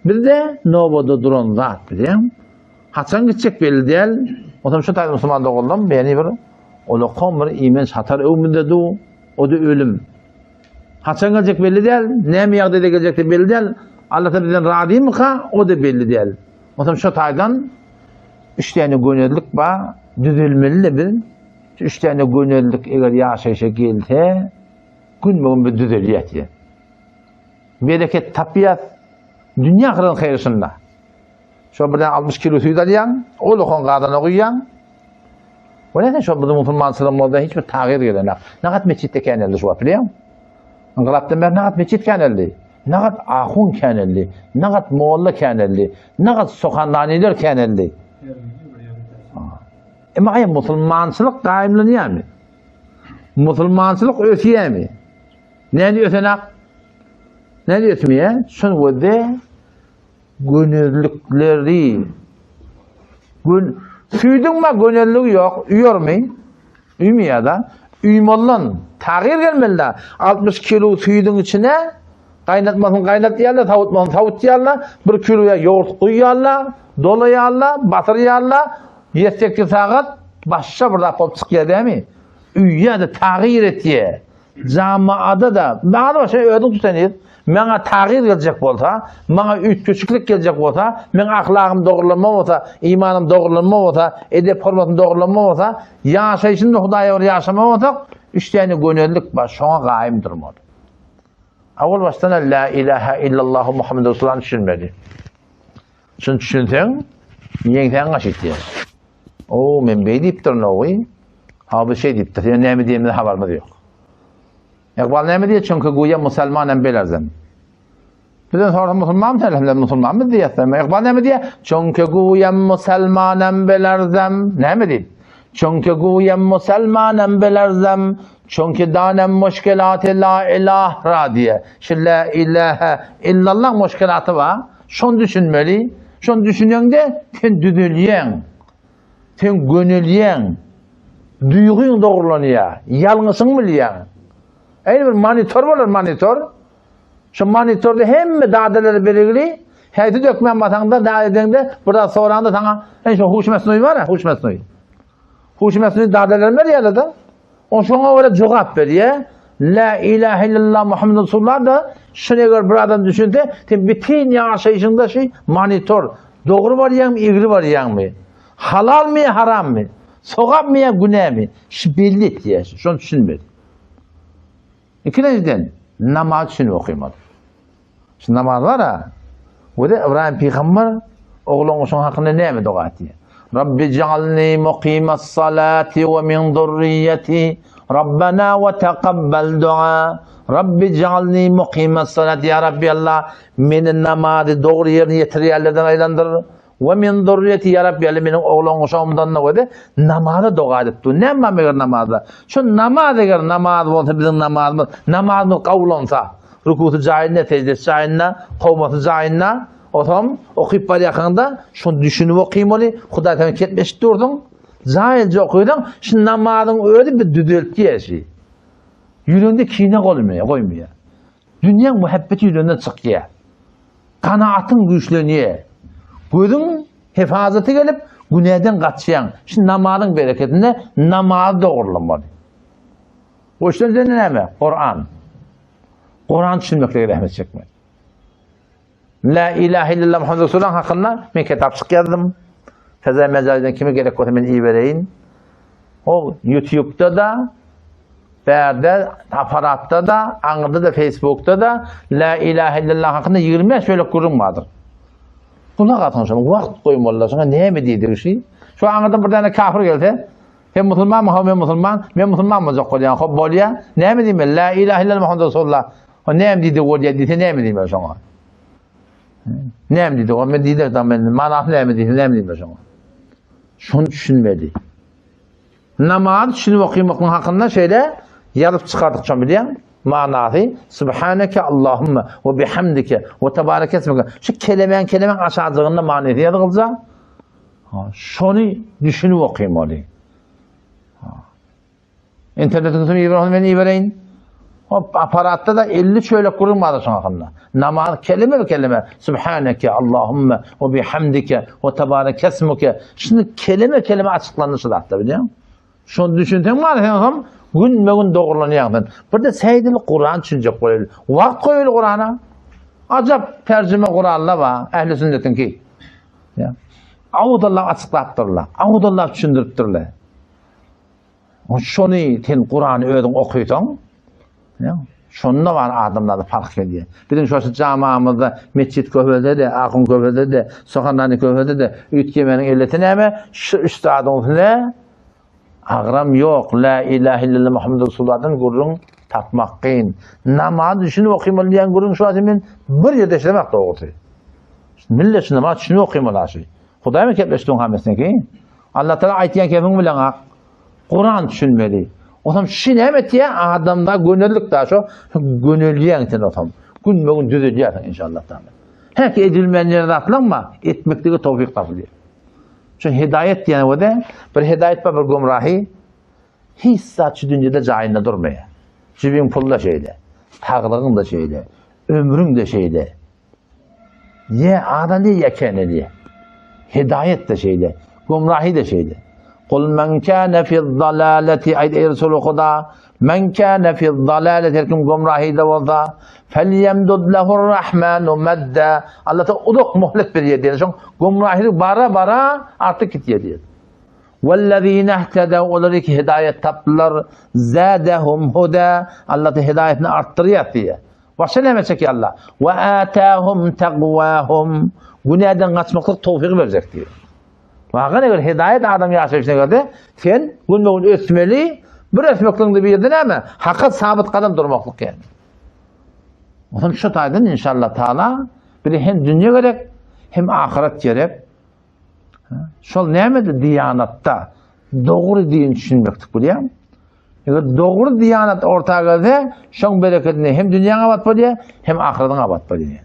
Bizde nobada duran zat bilýän. Haçan gitjek belli däl. Otam şu taýda musulman doganlarym, ýani bir olakom bir imenç hatar öwmünde du, o da ölüm. Haçan geljek belli däl, näme ýagdaýda geljek de belli däl. Allah da bizden razymyka, o da belli däl. Otam şu taýdan üç tane gönezlik bar, düzelmeli-de biz. Şu üç tane gönezlik eger ýaşaýşa gelse, gün-gün biz düzelýäs diýen. Bereket tapýas, dünýä ahyryň haýry şunda. Şo birden 60 kilo süýt alýaň, ol okan gazana guýýaň. O näme şo biziň musulmançylygymyzda hiç bir tagyr gelenak. Nagat metjitde käneldi şu wagt bilýäňmi? Ynkylapdan bäri nagat metjit käneldi. Nagat ahun käneldi. Nagat molla käneldi. Nagat sohandaniler käneldi. Emma aý musulmançylyk gaýymlanýarmy? Musulmançylyk ösýärmi? Näde ösenak? Näde ösmeýär? Şony gözde Gönezlikleri Gön Süýdüň ma gönezligi ýok, üýermi? Üýmeýär-de. Üýmoldan tagyr gelmeli-de. 60 kilo süýdüň içine gaýnatmasyny gaýnatýarlar, sawutmasyny sawutýarlar, bir kilo ýogurt guýýarlar, dolaýarlar, basyrýarlar. 7-8 sagat başga bir zat bolup çykýar dämi? Üýýär-de, tagyr etýär. Jamaada-da, maňa başa özüň tutan maňa tagyr geljek bolsa, maňa üýtgeşiklik geljek bolsa, meň ahlagym dogrulanma bolsa, imanym dogrulanma bolsa, edep-hormatym dogrulanma bolsa, ýaşaýşymda Hudaýa bir ýaşama bolsak, üç däne gönezlik bar, şoňa gaýym durmaly. Awal başdan la ilaha illallahu Muhammed Resulullah düşünmeli. Şuny düşünseň, ýeňsäň gaşytýar. O, men beý diýipdirin owy. Ha bu şey diýipdir. Ýöne näme diýenimize habarymyz ýok. Iqbal näme diýýär? Çünki güýä musulmanam belerzen. Bizden sorsa musulman sen hem musulman biz diýýär. Iqbal näme diýýär? Çünki güýä musulmanam belerzen. Näme diýip? Çünki güýä musulmanam belerzen. Çünki danem muşkilaty la ilah ra diýýär. Şu la ilaha illallah muşkilaty bar. Şony düşünmeli. Şony düşüneňde sen düzelýäň. Sen gönelýäň. Duýgyň dogrulanýar. Ýalňyşyň bilýäň. Eýni bir monitor bolar monitor. Şu monitorda hemme dadalary belgili. Häýsi dökmän basaňda, da edeňde, bir zat soraňda saňa, eý şu huş mesnuý bar, huş mesnuý. Huş mesnuý dadalary berýärler-de. O şoňa görä jogap berýär. La ilahe illallah Muhammed Resulullah da şuny eger bir adam düşünse, sen bütün ýaşaýşyňda şu monitor dogry barýaňmy, egri barýaňmy? Halalmy ýa harammy? Sogapmy ýa günämi? Şu belli etýär. Şony düşünmeli. Ikinjiden namaz üçin okymaly. Şu namaz bar ha. Wede İbrahim peygamber oglan şoň hakynda näme doga etýär? Rabbi ja'alni muqimas salati we min zurriyyati Rabbana we taqabbal dua. Rabbi ja'alni muqimas salati ya Rabbi Allah meni namazy dogry ýerine ýetirýänlerden aýlandyr. We min zurriyyati ya Rabbi Allah meniň oglan guşagymdan da wede namaza doga edip dur. Näme meger namazda? Şu namaz eger namaz bolsa biziň namazymyz namazymyz kabul Rukusy jaýynda, sejdesi jaýynda, kowmasy jaýynda, otam okyp barýarkaňda şony düşünip okymaly, Hudaý sen ketmeşip dursuň, jaýylja okysaň, şu namazyň özi bir düzeltýär şi. Ýüregiňde kine golmaýar, goýmaýar. Dünýäň muhabbeti ýüreginden çykýar. Kanaatyň güýçlenýär. Gözüň hefazaty gelip, günäden gaçýaň. Şu namazyň bereketinde namazy dogrulamaly. Goşdan näme? Kur'an. Kur'an düşünmeklige zähmet çekmeli. La ilahe illallah Muhammed Resulullah hakynda men kitapçyk ýazdym. Feza mejaziden kime gerek bolsa men ibereýin. O YouTube'da da bärde aparatda da, aňyrda da Facebook'da da La ilahe illallah hakynda 25 bölek gürrüň bardyr. Gulak asyň şoňa, wagt goýmalylar şoňa näme diýdigi şi. Şu aňyrdan bir däne kafir gelse, sen musulmanmy, ha men musulman, men musulman boljak bolýan, hop bolýa. Näme diýmeli? La ilahe illallah Muhammed Resulullah. O näme diýdi bolýa diýse näme diýmeli şoňa? Näme diýdi? O men diýdi, da men manasy näme diýse näme diýmeli şoňa? Şony düşünmeli. Namaz düşünip okamaklygyň hakynda şeýle ýazyp çykardyk şony bilýäň. Manasy Subhaneke Allahumma we bihamdike we tebareke ismike. Şu kelemäň kelemäň aşajygynda manysy ýazylja. Şony düşünip okamaly. Internetiň üstüne ibersin men ibereýin. Hop aparatda da 50 çölek gürrüň bar şoň hakynda. Namaz kelime kelime Subhaneke Allahumma we bihamdike we tebareke ismike. Şunu kelime kelime açyklandy şu zatda bilýäň. Şony düşünseň bar sen hem gün be gün dogrulanýaň sen. Bir de seýdil Kur'an düşünjek bolýar. Wagt goýul Kur'ana. Ajap terjime Kur'anla ba ehli sünnetiňki. Ya. Awdallah açyklapdyrlar. Awdallah düşündiripdirler. Şony sen Kurany özüň okysaň, şonda bar adamlarda parh gelýär. Biziň şu jamamyzda metjit köpelse-de, ahun köpelse-de, sohanani köpelse-de, üýtgemeniň illeti näme? Şu üç zadyň üstüne agram ýok. La ilahe illallah Muhammed Resulullahdan gürrüň tapmak kyn. Namaz düşünip okymaly diýen gürrüň şu wagt men bir ýerde eşidemek dogrusy. Millet şu namaz düşünip okymaly şu. Hudaý mı kepleşdiň hemmesini ki? Allah Teala aýtýan kepiň bilen ak. Kuran düşünmeli. Otam şu näme etýär? Adamda gönellik da şo gönelýän sen otam. Gün be gün düzelýärsiň inşallah taala. Hek edilmeýän ýer zatlanma, etmeklige towfik tapylýar. Şu hidaýet diýen wede bir hidaýet bar bir gümrahi hiç zat şu dünýede jaýynda durmaýar. Jübiň pul da şeýle, saglygyň da şeýle, ömrüň de şeýle. Ýa adaly ýa keneli. Hidaýet de şeýle, gümrahi de şeýle. Kul men kana fi zalalati aýt ey Resul Huda, men kana fi zalalati her kim gümrahide bolsa, felyemdud lehu'r rahmanu madda. Allah ta uzak muhlet berýär diýen. Şoň gümrahilik bara bara artyp gitýär diýen. Wellezine ihtedew olar ki hidaýet tapdylar, zadahum huda. Allah ta hidaýetini artdyrýar diýýär. Başga näme çekýär Allah? Wa atahum taqwahum. Günäden gaçmaklyk towfygy berjek diýýär. Wagan eger hidaýat adam ýaşaýşyna gelse, sen günbe-gün ösmeli, bir ösmekligiň bir ýerde näme? Haka sabit gadam durmaklyk ýaly. Ondan şu taýdan inşallah taala bize hem dünýe gerek, hem ahyret gerek. Şol nämede diýanatda dogry din düşünmeklik bilýän. Eger dogry diýanat orta gelse, şoň bereketine hem dünýäň abat bolýar, hem ahyratyň abat bolýar.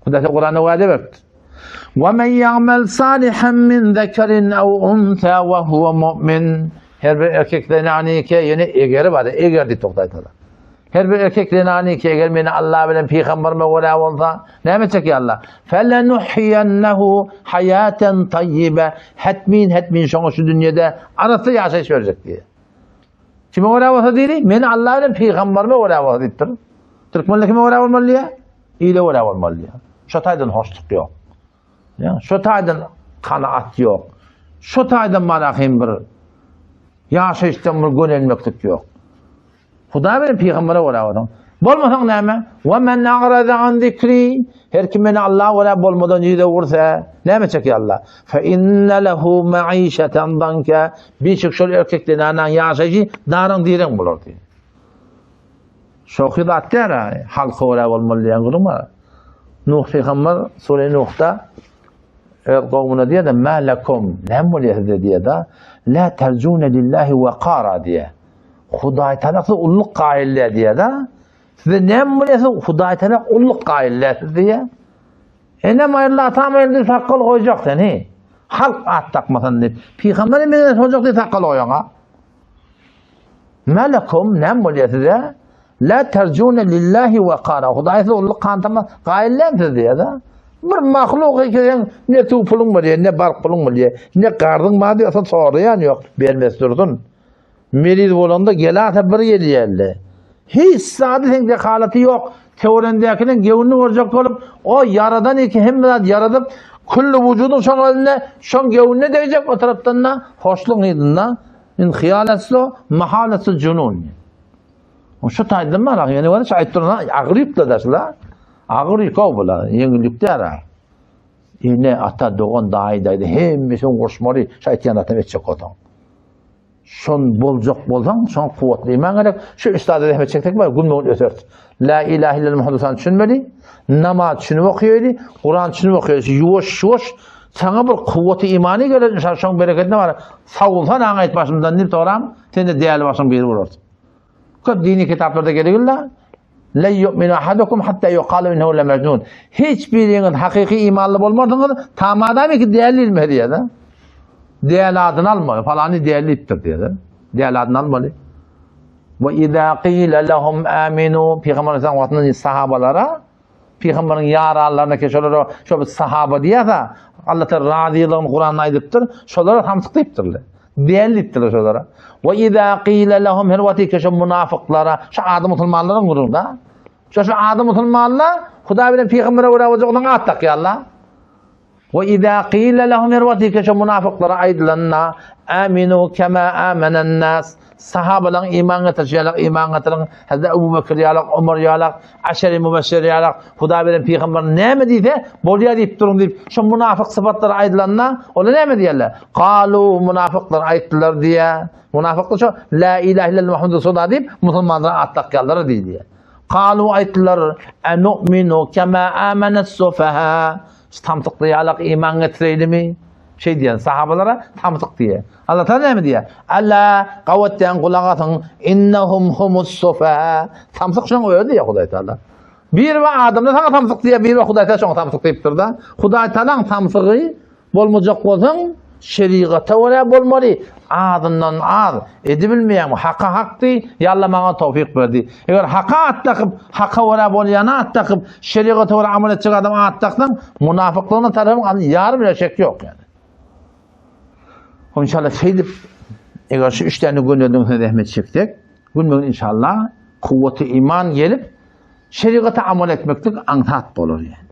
Hudaý Kuranda wada berdi. Wa men ya'mal salihan min zekarin aw unsa wa huwa mu'min. Her bir erkek zenany ke ýene egeri bar, eger diýip togtaýdylar. Her bir erkek zenany ki eger meni Allah bilen pygamberime görä bolsa, näme etjek Allah? Felenuhyiyennehu hayaten tayyibe. Hetmin hetmin şoňa şu dünýede arassa ýaşaýyş berjek diýýär. Kime görä bolsa diýdi? Meni Allah bilen pygamberime görä bolsa diýipdir. Türkmenler kime görä bolmaly diýýär? Ile görä bolmaly diýýär. Şo taýdan hoşluk ýok. Ýa, şo taýdan kanaat ýok. Şo taýdan mana hem bir ýaşaýyşdan bir gönelmeklik ýok. Hudaý bilen pygambere görä bolsaň. Bolmasaň näme? Wa men a'rada an zikri. Her kim meni Allaha görä bolmadan ýüz öwürse, näme çekýär Allah? Fe inne lehu ma'işeten danka. Bişik şol erkek zenanaň ýaşaýşy daryň direň bolar diýýär. Şohy zat däl, halka görä bolmaly diýen gürrüň bar. Nuh pygamber sure Nuhda öz gowmuna diýýär-de, "Mä lekum?" Näme bolýar size diýýär-de, "La terjune lillahi waqara" diýýär. Hudaý Tagala size ulluk gaýyl däl diýýär-de. Size näme bolýar siz Hudaý Tagala ulluk gaýyl däl siz diýýär. Enem aýryldy, atam aýryldy, sakgal goýjak sen, he. Halk at dakmasyn diýip. Pygamber meňzeş boljak diýip sakgal goýaň-a. Melekum näme bolýar size? La terjune lillahi waqara. Hudaý size ulluk kantama gaýyl däl siz diýýär-de. Bir mahluk eken ne suw puluň bolýar, ne bark puluň bolýar, ne gardyň bar diýse soraýan ýok, bermesi dursun. Meriz bolanda gelase bir gelýärdi. Hiç zady seň dehalaty ýok. Töwerendäkiniň göwnüni görjek bolup, o ýaradan iki hemme zat ýaradyp, külli wujudyň şoň elinde, şoň göwnüne degjek o tarapdan-da hoşlugyň yzynda in hyýal etse, mahal etse junun. O şu taýdan bar, ýöne ýöne şu aýdyp duran agyr ýükle daşla. Agyr ýük o bular, ýeňil ýük däl. Ene, ata, dogan, daýy, daýza hemmesini goşmaly, şu aýtýan zatlary etjek bolsaň. Şon boljak bolsaň, şoň kuwwatly iman gerek. Şu üç zada zähmet çeksek bar, gün-gün öseris. La ilahe illallah Muhammed Resulullah düşünmeli, namaz düşünip okaýaly, Kuran düşünip okaýaly. Şu ýuwaş-ýuwaş saňa bir kuwwaty imany geler, inşallah şoň bereketine bar. Sawulsan aňa aýt başymdan diýip soram, sen de däli başyň biri bolarsyň. Köp dini kitaplarda geligilla, La yu'minu ahadukum hatta yuqalu innehu la mecnun. Hiç biriňiz hakyky imanly bolmarsyňyz, ta madam ki däli diýilmedi diýýär. Däli adyny almaly, falany däli diýipdir diýýär. Däli adyny almaly. Ve iza qila lahum aminu Peygamber Aleyhisselam wagtynda sahabalara Pygamberiň ýaranlaryna ki şolara şo bir sahaba diýýärse, Allah Teala razylygyny Kuranda aýdypdyr, şolara samsyk diýipdirler. Däli diýipdirler şolara. Ve iza qila lahum her wagty ki şo munafyklara, şo ady musulmanlaryň gürrüňi-da. Şo şo ady musulmanlar Hudaý bilen pygambere görä boljak onuň at dakýarlar. Ve izâ qîle lehum her wagty ki şo munafyklara aýdylanda, Aminu kema âmenen nas, sahabalaryň iman getirişi ýalak iman getiriň, Hazreti Ebu Bekir ýalak, Omar ýalak, Aşeri Mübeşşer ýalak, Hudaý bilen pygamber näme diýse, bolýar diýip duruň diýip, şo munafyk sypatlary aýdylanda, olar näme diýerler? Galu munafyklar aýtdylar diýýär. Munafyklar şo La ilahe illallah Muhammedur Resulullah diýip, musulmanlara at dakýarlar diýýär. Galu aýtdylar, Enu'minu kema âmenes sufaha. Şu samsykly ýalak iman getireýlimi? Şeý diýen sahabalara samsyk diýýär. Allah Taala näme diýýär? Alla gawat diýen gulak asyň. Innahum humus sufaha. Samsyk şoň özi diýýär Hudaý Taala. Bir we adamlar saňa samsyk diýýär, bir we Hudaý Taala şoňa samsyk diýipdir-de. Hudaý Taalaň samsygy Bolmajak bolsaň, şerigata görä bolmaly, azyndan az, edibilmeýäňmi, haka hak diý, ýa Alla maňa towfyk ber diý. Eger haka at dakyp, haka görä bolýana at dakyp, şerigata görä amal etjek adama at daksaň, munafyklygyna tarapyň ýarym bile şek ýok ýani. Inşallah şeýdip, eger şu üç tane göneldiň zähmet çeksek, gün-gün inşallah kuwwaty iman gelip, şerigata amal etmeklik aňsat bolar ýani.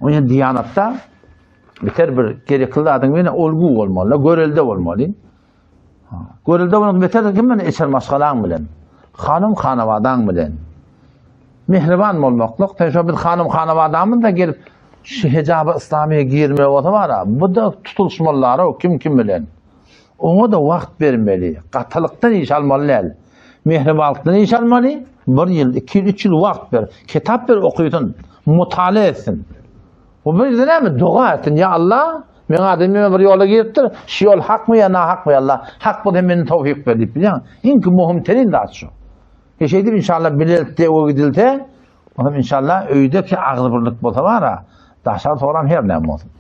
Oňa diýanatda biter bir gerekli zadyň birine olgu bolmaly, görelde bolmaly. Görelde bolmak beter kim bilen içer maşgalaň bilen, hanum hanawadaň bilen. Mehriban bolmaklyk, sen şo biz hanum hanawadamyz da gelip şu hijaba islamiýa girme bolsa bara, bu da tutulşmalylar kim kim bilen. Oňa da wagt bermeli, gatylykdan iş almaly däl. Mehribanlykdan iş almaly, bir ýyl, iki ýyl, üç ýyl wagt ber, kitap ber okysyn, mutala etsin. Bu bir ýerde näme? Doga etsin, ýa Allah, meň adamym ýene bir ýola giripdir, şu ýol hakmy ýa nahakmy ýa Allah, hak bolsa meni towfyk ber diýip bilýäňmi? Iň möhüm terin zat şu. E şeýdip inşallah bilelikde öe gidilse, onam inşallah öýdeki agzybirlik bolsa bara, daşary soran her näme bolsun.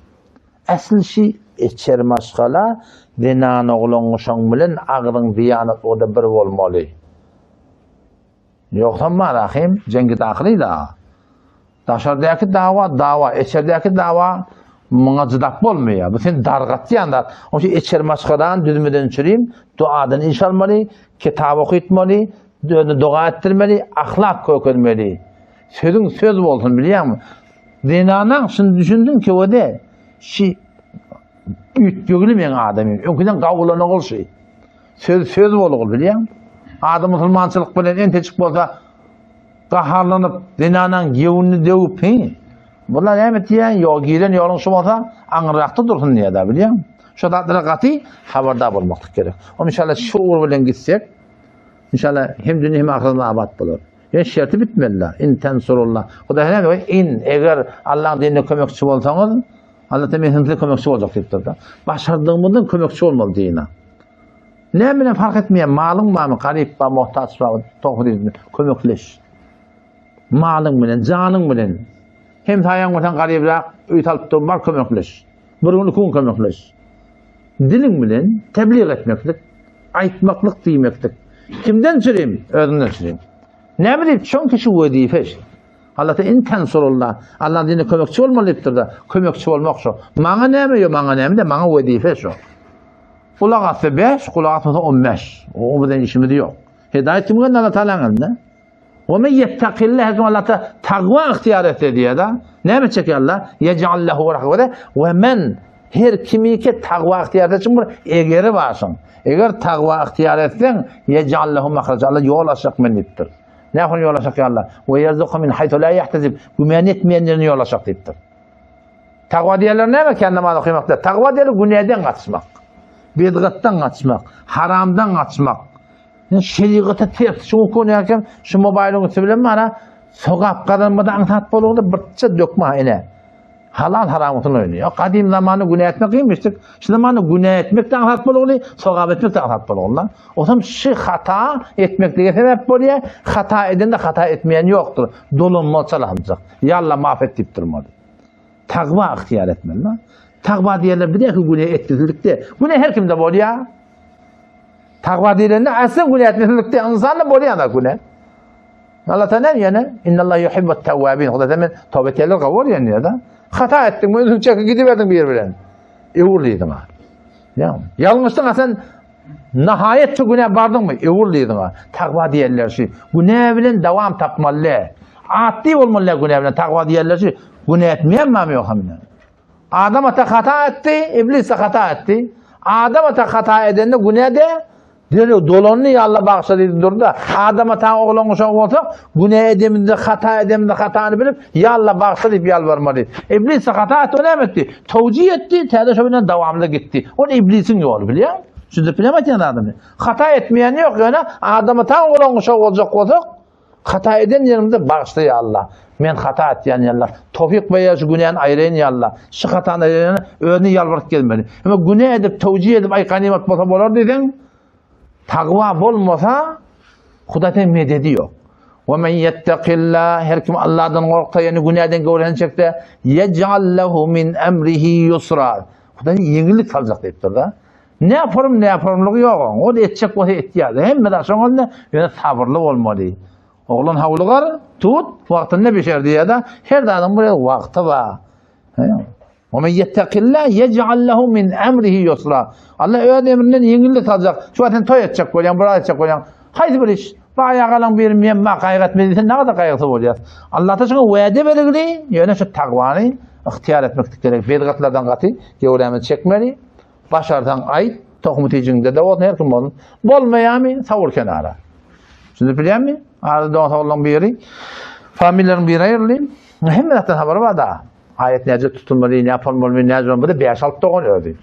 Äsli şi içeri maşgala zenan oglan şoň bilen agzyň diýanet oda bir bolmaly. Ýogsam bar ahym jengi dahyly da. Daşardaky dawa dawa, içerdäki dawa muňa jydap bolmaýar. Bu seni dargatýan zat. Oň üçin içeri maşgalany düzmeden çürim, duadan iş almaly, kitap okytmaly, özüne doga etdirmeli, ahlak kökelmeli. Sözüň söz bolsun bilýäňmi? Zenanaň şuny düşündüm ki o de şi üýtgegli meň adamym. Öňküden gawulana ol şi. Söz söz bolgul bilýäňmi? Adam musulmançylyk bilen entejik bolsa gaharlanyp zenanaň gewünini döwüp hi. Bular näme diýýän? Ýok, giren ýoluň şu bolsa aňryrakda dursun diýýär da bilýäňmi? Şu zatlara gaty habardar bolmaklyk gerek. Onuň inşallah şu ugur bilen gitsek inşallah hem dünýä hem ahyret abat bolar. Ýöne şerti bitmeli-de. In tensurullah. Hudaý näme diýýär? In, eger Allahyň dinine kömekçi bolsaňyz, Allah da men size kömekçi boljak diýipdir-de. Başardygymyzdan kömekçi bolmaly dine. Näme bilen fark etmeýär, malyň barmy, garyp bar, muhtaç bar, towhid edin, kömekleş. Malyň bilen, janyň bilen. Hem saýaň bolsaň garybrak, öý salyp dur, bar kömekleş. Bir gün, iki gün kömekleş. Diliň bilen tebliğ etmeklik, aýtmaklyk diýmeklik. Kimden çürim? Özüňden çürim. Näme diýip, çünki şu wezipe şu. Allah in tensurullah. Allah dine kömekçi bolmaly diýipdir-de. Kömekçi bolmak şu. Maňa näme ýok, maňa näme de, maňa wezipe şu. Gulak atsa 5, gulak atmasa 15. O bilen işimiz ýok. Hidayet kimiň elinde? Allah Taalanyň elinde. Ve men yettakillah her kim Allah Taala takwa ihtiyar etse diýýär da. Näme etjek Allah? Yec'al lehu rahmete ve men her kimi ki takwa ihtiyar etse bir egeri bar şoň. Eger takwa ihtiyar etseň yec'al lehu mahraja Allah ýol açjak men diýipdir. Nähili ýol açjak ýa Allah? Ve yerzuku min haythu la yahtesib. Güman etmeýän ýerinden ýol açjak diýipdir. Takwa diýenler näme kän namaz okamak däl. Takwa diýenler günäden gaçmak. Bidgatdan gaçmak, haramdan gaçmak. Şerigata ters şu okunýarken şu mobaýlyň üsti bilen bara sogap gazanmada aňsat bolanda birçe dökme ene. Halal haram usul oýnaýar. Gadym zamanda günä etmek kynmyşdyk. Şu zamanda günä etmek de aňsat bolugly, sogap etmek de aňsat bolugly. Osam şu hata etmeklige sebäp bolýar. Hata edende hata etmeýän ýokdur. Dolanmaly çalamjak. Ýa Allah maaf et diýip durmaly. Tagwa ygtyýar etmeli. Tagwa diýenler bir däki günä etmezlikde. Günä her kimde bolýar. Tagwa diýlende asla günä etmezlikde ynsanda bolýar da günä. Allah Taala ýene innallah yuhibbut tawwabin. Hudaý men toba edenler gawy bolýar diýýär da. Hata etdiň, özüň çekip gidiberdiň bir bilen. Öwür diýdiň. Ýa, ýalňyşdyň sen Nahaýat şu günä bardyňmy? Öwür diýdiň. Tagwa diýenler şu. Günä bilen dawam tapmaly. Atdy bolmaly günä bilen tagwa diýenler şu. Günä etmeýän mami ýok hem. Adam ata hata etdi, iblis de hata etdi. Adam ata hata edende günä de derrew dolandy ýa Allah bagşla diýdi durdy. Adam ata oglan uşagy bolsa günä edemizde hata edemizde hatany bilip ýa Allah bagşla diýip ýalbarmaly. Iblis de hata etdi, o näme etdi? Towjih etdi, täze şo bilen dawamly gitdi. Ol iblisiň ýoly bilýäň? Düşündirip bilýäňmi aýtýan zadymy? Hata etmeýän ýok, ýöne Adam ata oglan uşagy boljak bolsak Hata eden ýerimde bagyşla ýa Allah. Men hata etýän ýa Allah. Towfyk berýär şu günäni aýyraýyn ýa Allah. Şu hatany aýyraýyn özüni ýalbaryp gezmeli. Emma günä edip towjih edip aý ganymat bolsa bolar diýseň tagwa bolmasa Hudaý seň mededi ýok. Ve men yettakillah her kim Allahdan gorksa ýani günäden göwresini çekse yec'al lehu min emrihi yusra. Hudaý ýeňillik saljak diýipdir-de. Ne form ne formlygy ýok oň. Ol etjek bolsa etýär. Hemme zat şoň elinde. Ýöne sabyrly bolmaly. Oglan hawlugar, tut, wagtynda bişer diýýär-de. Her zadyň bir wagty bar. Ve men yettakillah yec'al lehu min emrihi yusra. Allah öz emrinden ýeňillik saljak. Şu wagt sen toý etjek bolýaň, bir etjek bolýaň. Haýsy bir iş? Baýa galan bir men ma gaýgy etme diýse, näde gaýgysy bolýar? Allah ta şoňa wade bergili, ýöne şu tagwany ygtyýar etmeklik gerek. Bedgatlardan gaty göwrämizi çekmeli. Başarsaň aýt, tohumy tijiňde-de bolsun, her kim bolsun. Bolmaýarmy, sawur kenara. Düşündirip bilýärmi? Arada dost oglanlaryň biri, familiýalaryň biri aýryldy. Hemme zatdan habary bar da. Aýat näce tutulmaly, näme bolmaly, näce bolmaly, 5-6 dogan özi.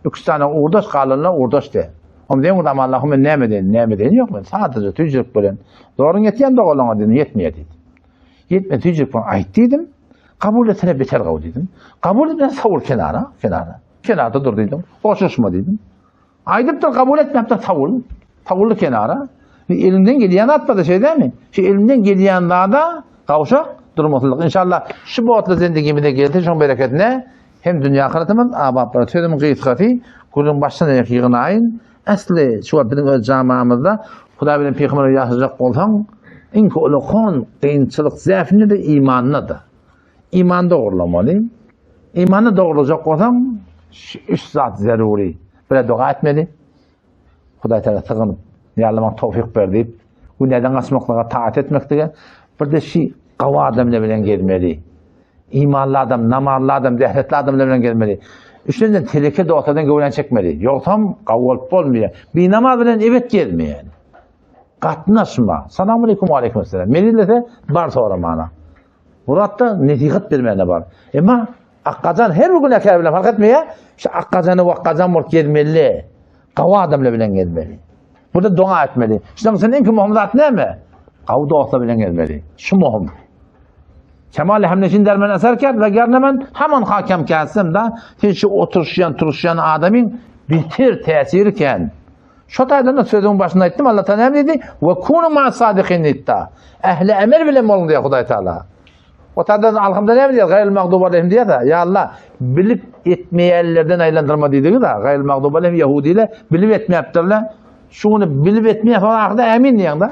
Üç sany ugurdaş, galanlar ugurdaş de. Onda deň adam Allahym men näme edeýin, näme edeýin ýok men sadaja tüýjülik bilen. Zoruň ýetýän doganlaryňa diýdim, ýetmeýär diýdi. Ýetme tüýjülik bilen aýt diýdim. Kabul etsene beter gawy diýdim. Kabul etmese sawur kenara, kenara. Kenarda dur diýdim. Goşuşma diýdim. Aýdypdyr, kabul etmepdir, sawul. Sawuldy kenara. Elinden gelýän zat bar-da, şeý dälmi? Şu elinden gelýän zada gawşak durmasynlyk. Inşallah şu botly zendigimize gelse, şoň bereketine hem dünýä ahyretimiz abat bolar. Sözümiň gysgasy, gürrüň başdan aýak ýygnaýyn. Äsli şu wagt biziň öz jamamyzda Hudaý bilen pygamber ýaşajak bolsaň, iň uly kynçylyk zähminde-de imanda-da. Iman dogrulamaly. Imany dogrulajak bolsaň, şu üç zat zerury. Bire doga etmeli. Hudaý Teala sygynyp, ýa Allah maňa towfyk ber diýip, günäden gaçmaklyga taat etmeklige, bir de şu gawy adamlar bilen gezmeli. Imanly adam, namazly adam, zähretli adamlar bilen gezmeli. Üçünciden teleke dostlardan göwrän çekmeli. Ýogsam gawy bolup bolmaýar. Binamaz bilen ebet gezmeýär. Gatnaşma. Salam aleyküm, aleyküm selam. Meni bar soramana. Muratda nesihat bermäne bar. Emma Akgajan her bir günäkär bilen fark etmeýär. Şu Akgajany Wakgajan bolup gezmeli. Gawy adamlar bilen gezmeli. Burada doga etmeli. Şundan soň iň möhüm zat näme? Gawy dostlar bilen gezmeli. Şu möhüm. Kemal hemneşin dermen eser kert ve gernemen hemen hakem kelsem da sen şu oturuşýan turuşýan adamyň beter täsiri kän. Şo taýdan da sözüň başynda aýtdym, Allah Taala näme diýdi? We kunu ma sadikin diýdi. Ähli emel bilen boluň diýýär Hudaý Taala. O taýdan alhamda näme diýýär? Gaýril magdub aleyhim diýýär da. Ýa Allah, bilip etmeýänlerden aýlandyrma diýdigi da. Gaýril magdub aleyhim ýahudiler bilip etmäpdirler. Şuny bilip etmeýän soň ahyrda ämin diýýän da.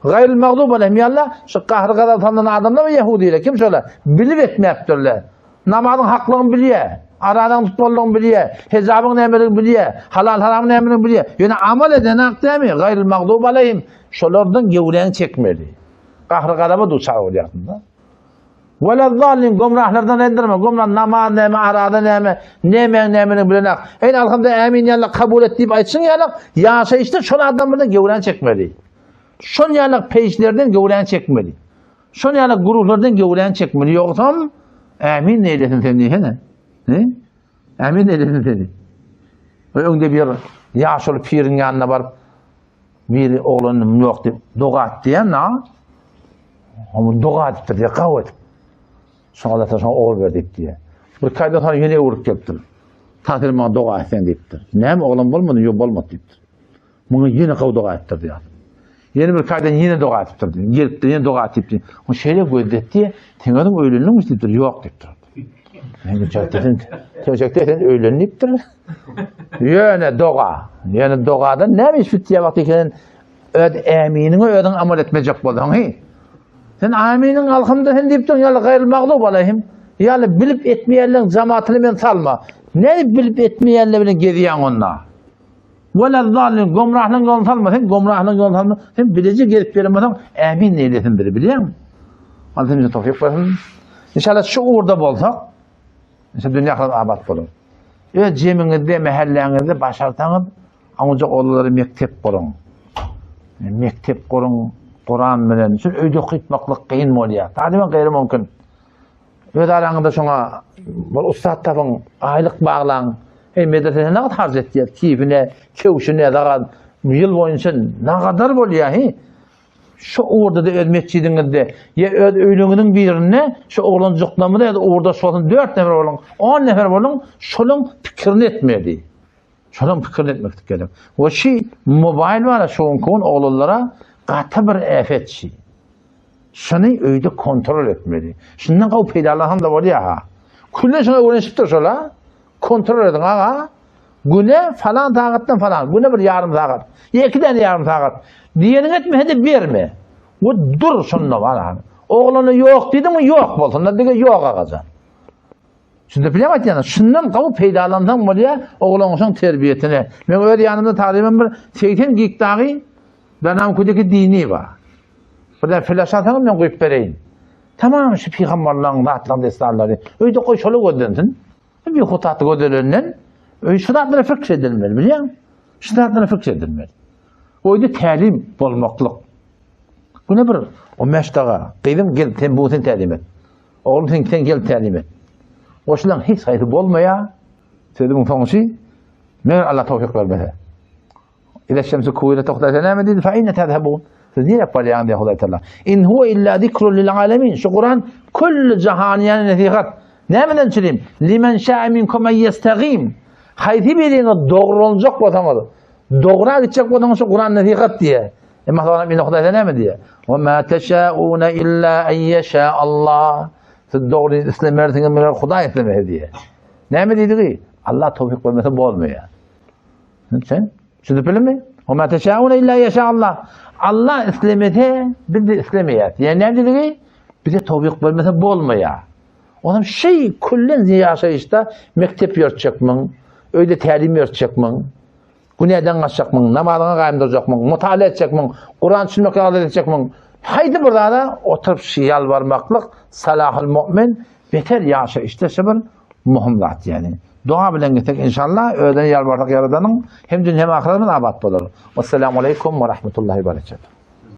Gaýril magdub aleyhim ýa Allah, şu gahry gazap salan adamlar we ýahudiler kim şolar? Bilip etmäpdirler. Namazyň haklygyny bilýär. Aradan tutmalydygyny bilýär, hejabyň nämedigini bilýär, halal-haramyň nämedigini bilýär. Ýöne amal edenak dämi? Gaýril magdub aleýhim. Şolardan gewräňi çekmeli. Gahry-gazaba duçar bolýarsyň-da. Welezzallin gomrahlardan endirme. Gomrah namaz näme, arada näme, nämäň nämedigini bilenak. Eý alhamda ämin ýaly kabul et diýip aýtşyň ýaly, ýaşaýyşda şol adam bilen gewräňi çekmeli. Şol ýaly peýişlerden gewräňi çekmeli. Şol ýaly guruhlardan gewräňi çekmeli. Ýogsam ämin neýlesin sen diýsene. He? Ämin neýlesin seni. We öňde bir ýaşuly piriň ýanyna baryp biri oglanym ýok diýip doga et diýen na. Oňa doga edipdir diýe, gaw edip. Şoňa Allah şoňa ogul ber diýip diýe. Bir kaýdan soň ýene öwrüp gelipdir. Tasyr maňa doga etsen diýipdir. Näme oglan bolmady, ýok bolmady diýipdir. Muňa ýene gowy doga etdir diýýär. Ýene bir kaýdan ýene doga etipdir diýýär. Gelipdir, ýene doga et diýipdir. O şeýle gözletdi, sen özüň öýlendiňmi diýipdir. Ýok diýipdir. Men geçäkde sen, geçäkde sen öýlen diýipdir. Ýöne doga, ýöne dogadan näme iş bitýär wagty sen öz äminiňe özüň amal etmejek bolsaň, he? Sen aminiň alhymda sen diýipdiň, ýaly gaýryl maglup alaýhym. Ýaly bilip etmeýänleň jamatyny men salma. Ne bilip etmeýänler bilen gezýäň onda? Welezzallin, gomrahlaryň ýoluny salma, sen gomrahlaryň ýoluny salma, sen bileje gezip ýören bolsaň, ämin neýlesin bizi, bilýäňmi? Allah hemmämize towfyk bersin. Inşallah şu ugurda bolsak, inşallah dünýä ahyret abat bolar. Öz jemiňizde, mähelläňizde başarsaňyz, aňujak oglanlara mekdep guruň. Mekdep guruň, Kuran bilen. Şu öýde okytmaklyk kyn bolýar. Talyban gaýry mümkin. Öz araňyzda şoňa bir ussat tapyň, aýlyk baglaň. Eý, medresede nagt harç etýär, kifine, köwşüne, zagat ýyl boýunça nagadar bolýar, he? Şu ugurda-da öz metjidiňizde ýa öz öýlügiňiziň birinde şu oglanjyklarymyza ýa-da ugurdaş bolsun dört nefer boluň, on nefer boluň, şolaň pikirini etmeli. Şolaň pikirini etmeklik gerek. We şu mobaýl bar, şu günki gün oglanlara gaty bir äpet şi. Şuny öýde kontrol etmeli. Şundan gowy peýdalansaň-da bolýar-ha. Küle şuňa öwrenişipdir şol-a. Kontrol ediň aga. Güne falan sagatdan falan, güne bir ýarym sagat, ýa iki däne ýarym sagat diýeniňi etmese-de berme. We dur şunda bar. Oglana ýok diýdiňmi, ýok bolsun-da, dige ýok agajan. Şunda bilýän aýtýan, şundan gowy peýdalansaň bolýar oglanşyň terbiýesine. Men öz ýanymda tagryban bir 80 gig dagy Danam küdeki dini bar. Bir de flash alsaňyz men goýup bereýin. Tamam şu pygamberleň zatlaryň dessanlary. Öýde goý şola gözlensin. Bir hutaty gözlenenden öý şu zatlara fikr edilmeli bilýäň. Şu zatlara fikr edilmeli. Öýde tälim bolmaklyk. Bu ne bir 15 daga gyzym gel sen bu sen tälim et. Oglum sen sen gel tälim et. Goşulan hiç haýsy bolmaýar. Sözümiň soňy meger Allah towfik bermese. Ize şemsi kuwiret Hudaý Teala näme diýdi? Fa inne tezhebun. Siz nirä barýaň diýdi Hudaý Teala. In huwa illa zikrun lil alamin. Şu Kuran külli jahany ýany nesihat. Nämeden çürim? Limen şa'a minkum en yestagim. Haýsy biriňiz dogry boljak bolsaňyz, dogra gitjek bolsaňyz şu Kuran nesihat diýe. Emma soňra ine Hudaý Teala näme diýe? Wa ma teşauna illa en yeşa Allah. Siz dogry islemersiňiz, meger Hudaý islemese diýe. Näme diýdigi? Allah towfik bermese bolmaýar. Sen düşünip bilmi? O ma teşaune illa yeşa Allah. Allah islemese biz de islemeýäs. Ýani näme diýdigi? Bize towfik bermese bolmaýar. Onam şey küllen ýaşaýyşda mekdep ýörtjekmiň, öýde tälim ýörtjekmiň, günäden gaçjakmyň, namazyňa gaýym durjakmyň, mutala etjekmiň, Kuran düşünmekde gaýrat etjekmiň. Haýsy bir zada oturyp şu ýalbarmaklyk salahul mu'min beter ýaşaýyşda şu bir Muhim zat ýani. Doga bilen gitsek inşallah özüne ýalbarsak Ýaradanyň hem dünýä hem ahyretimiz abat bolar. Wesselamu aleýkum we rahmetullahi we berekatuh.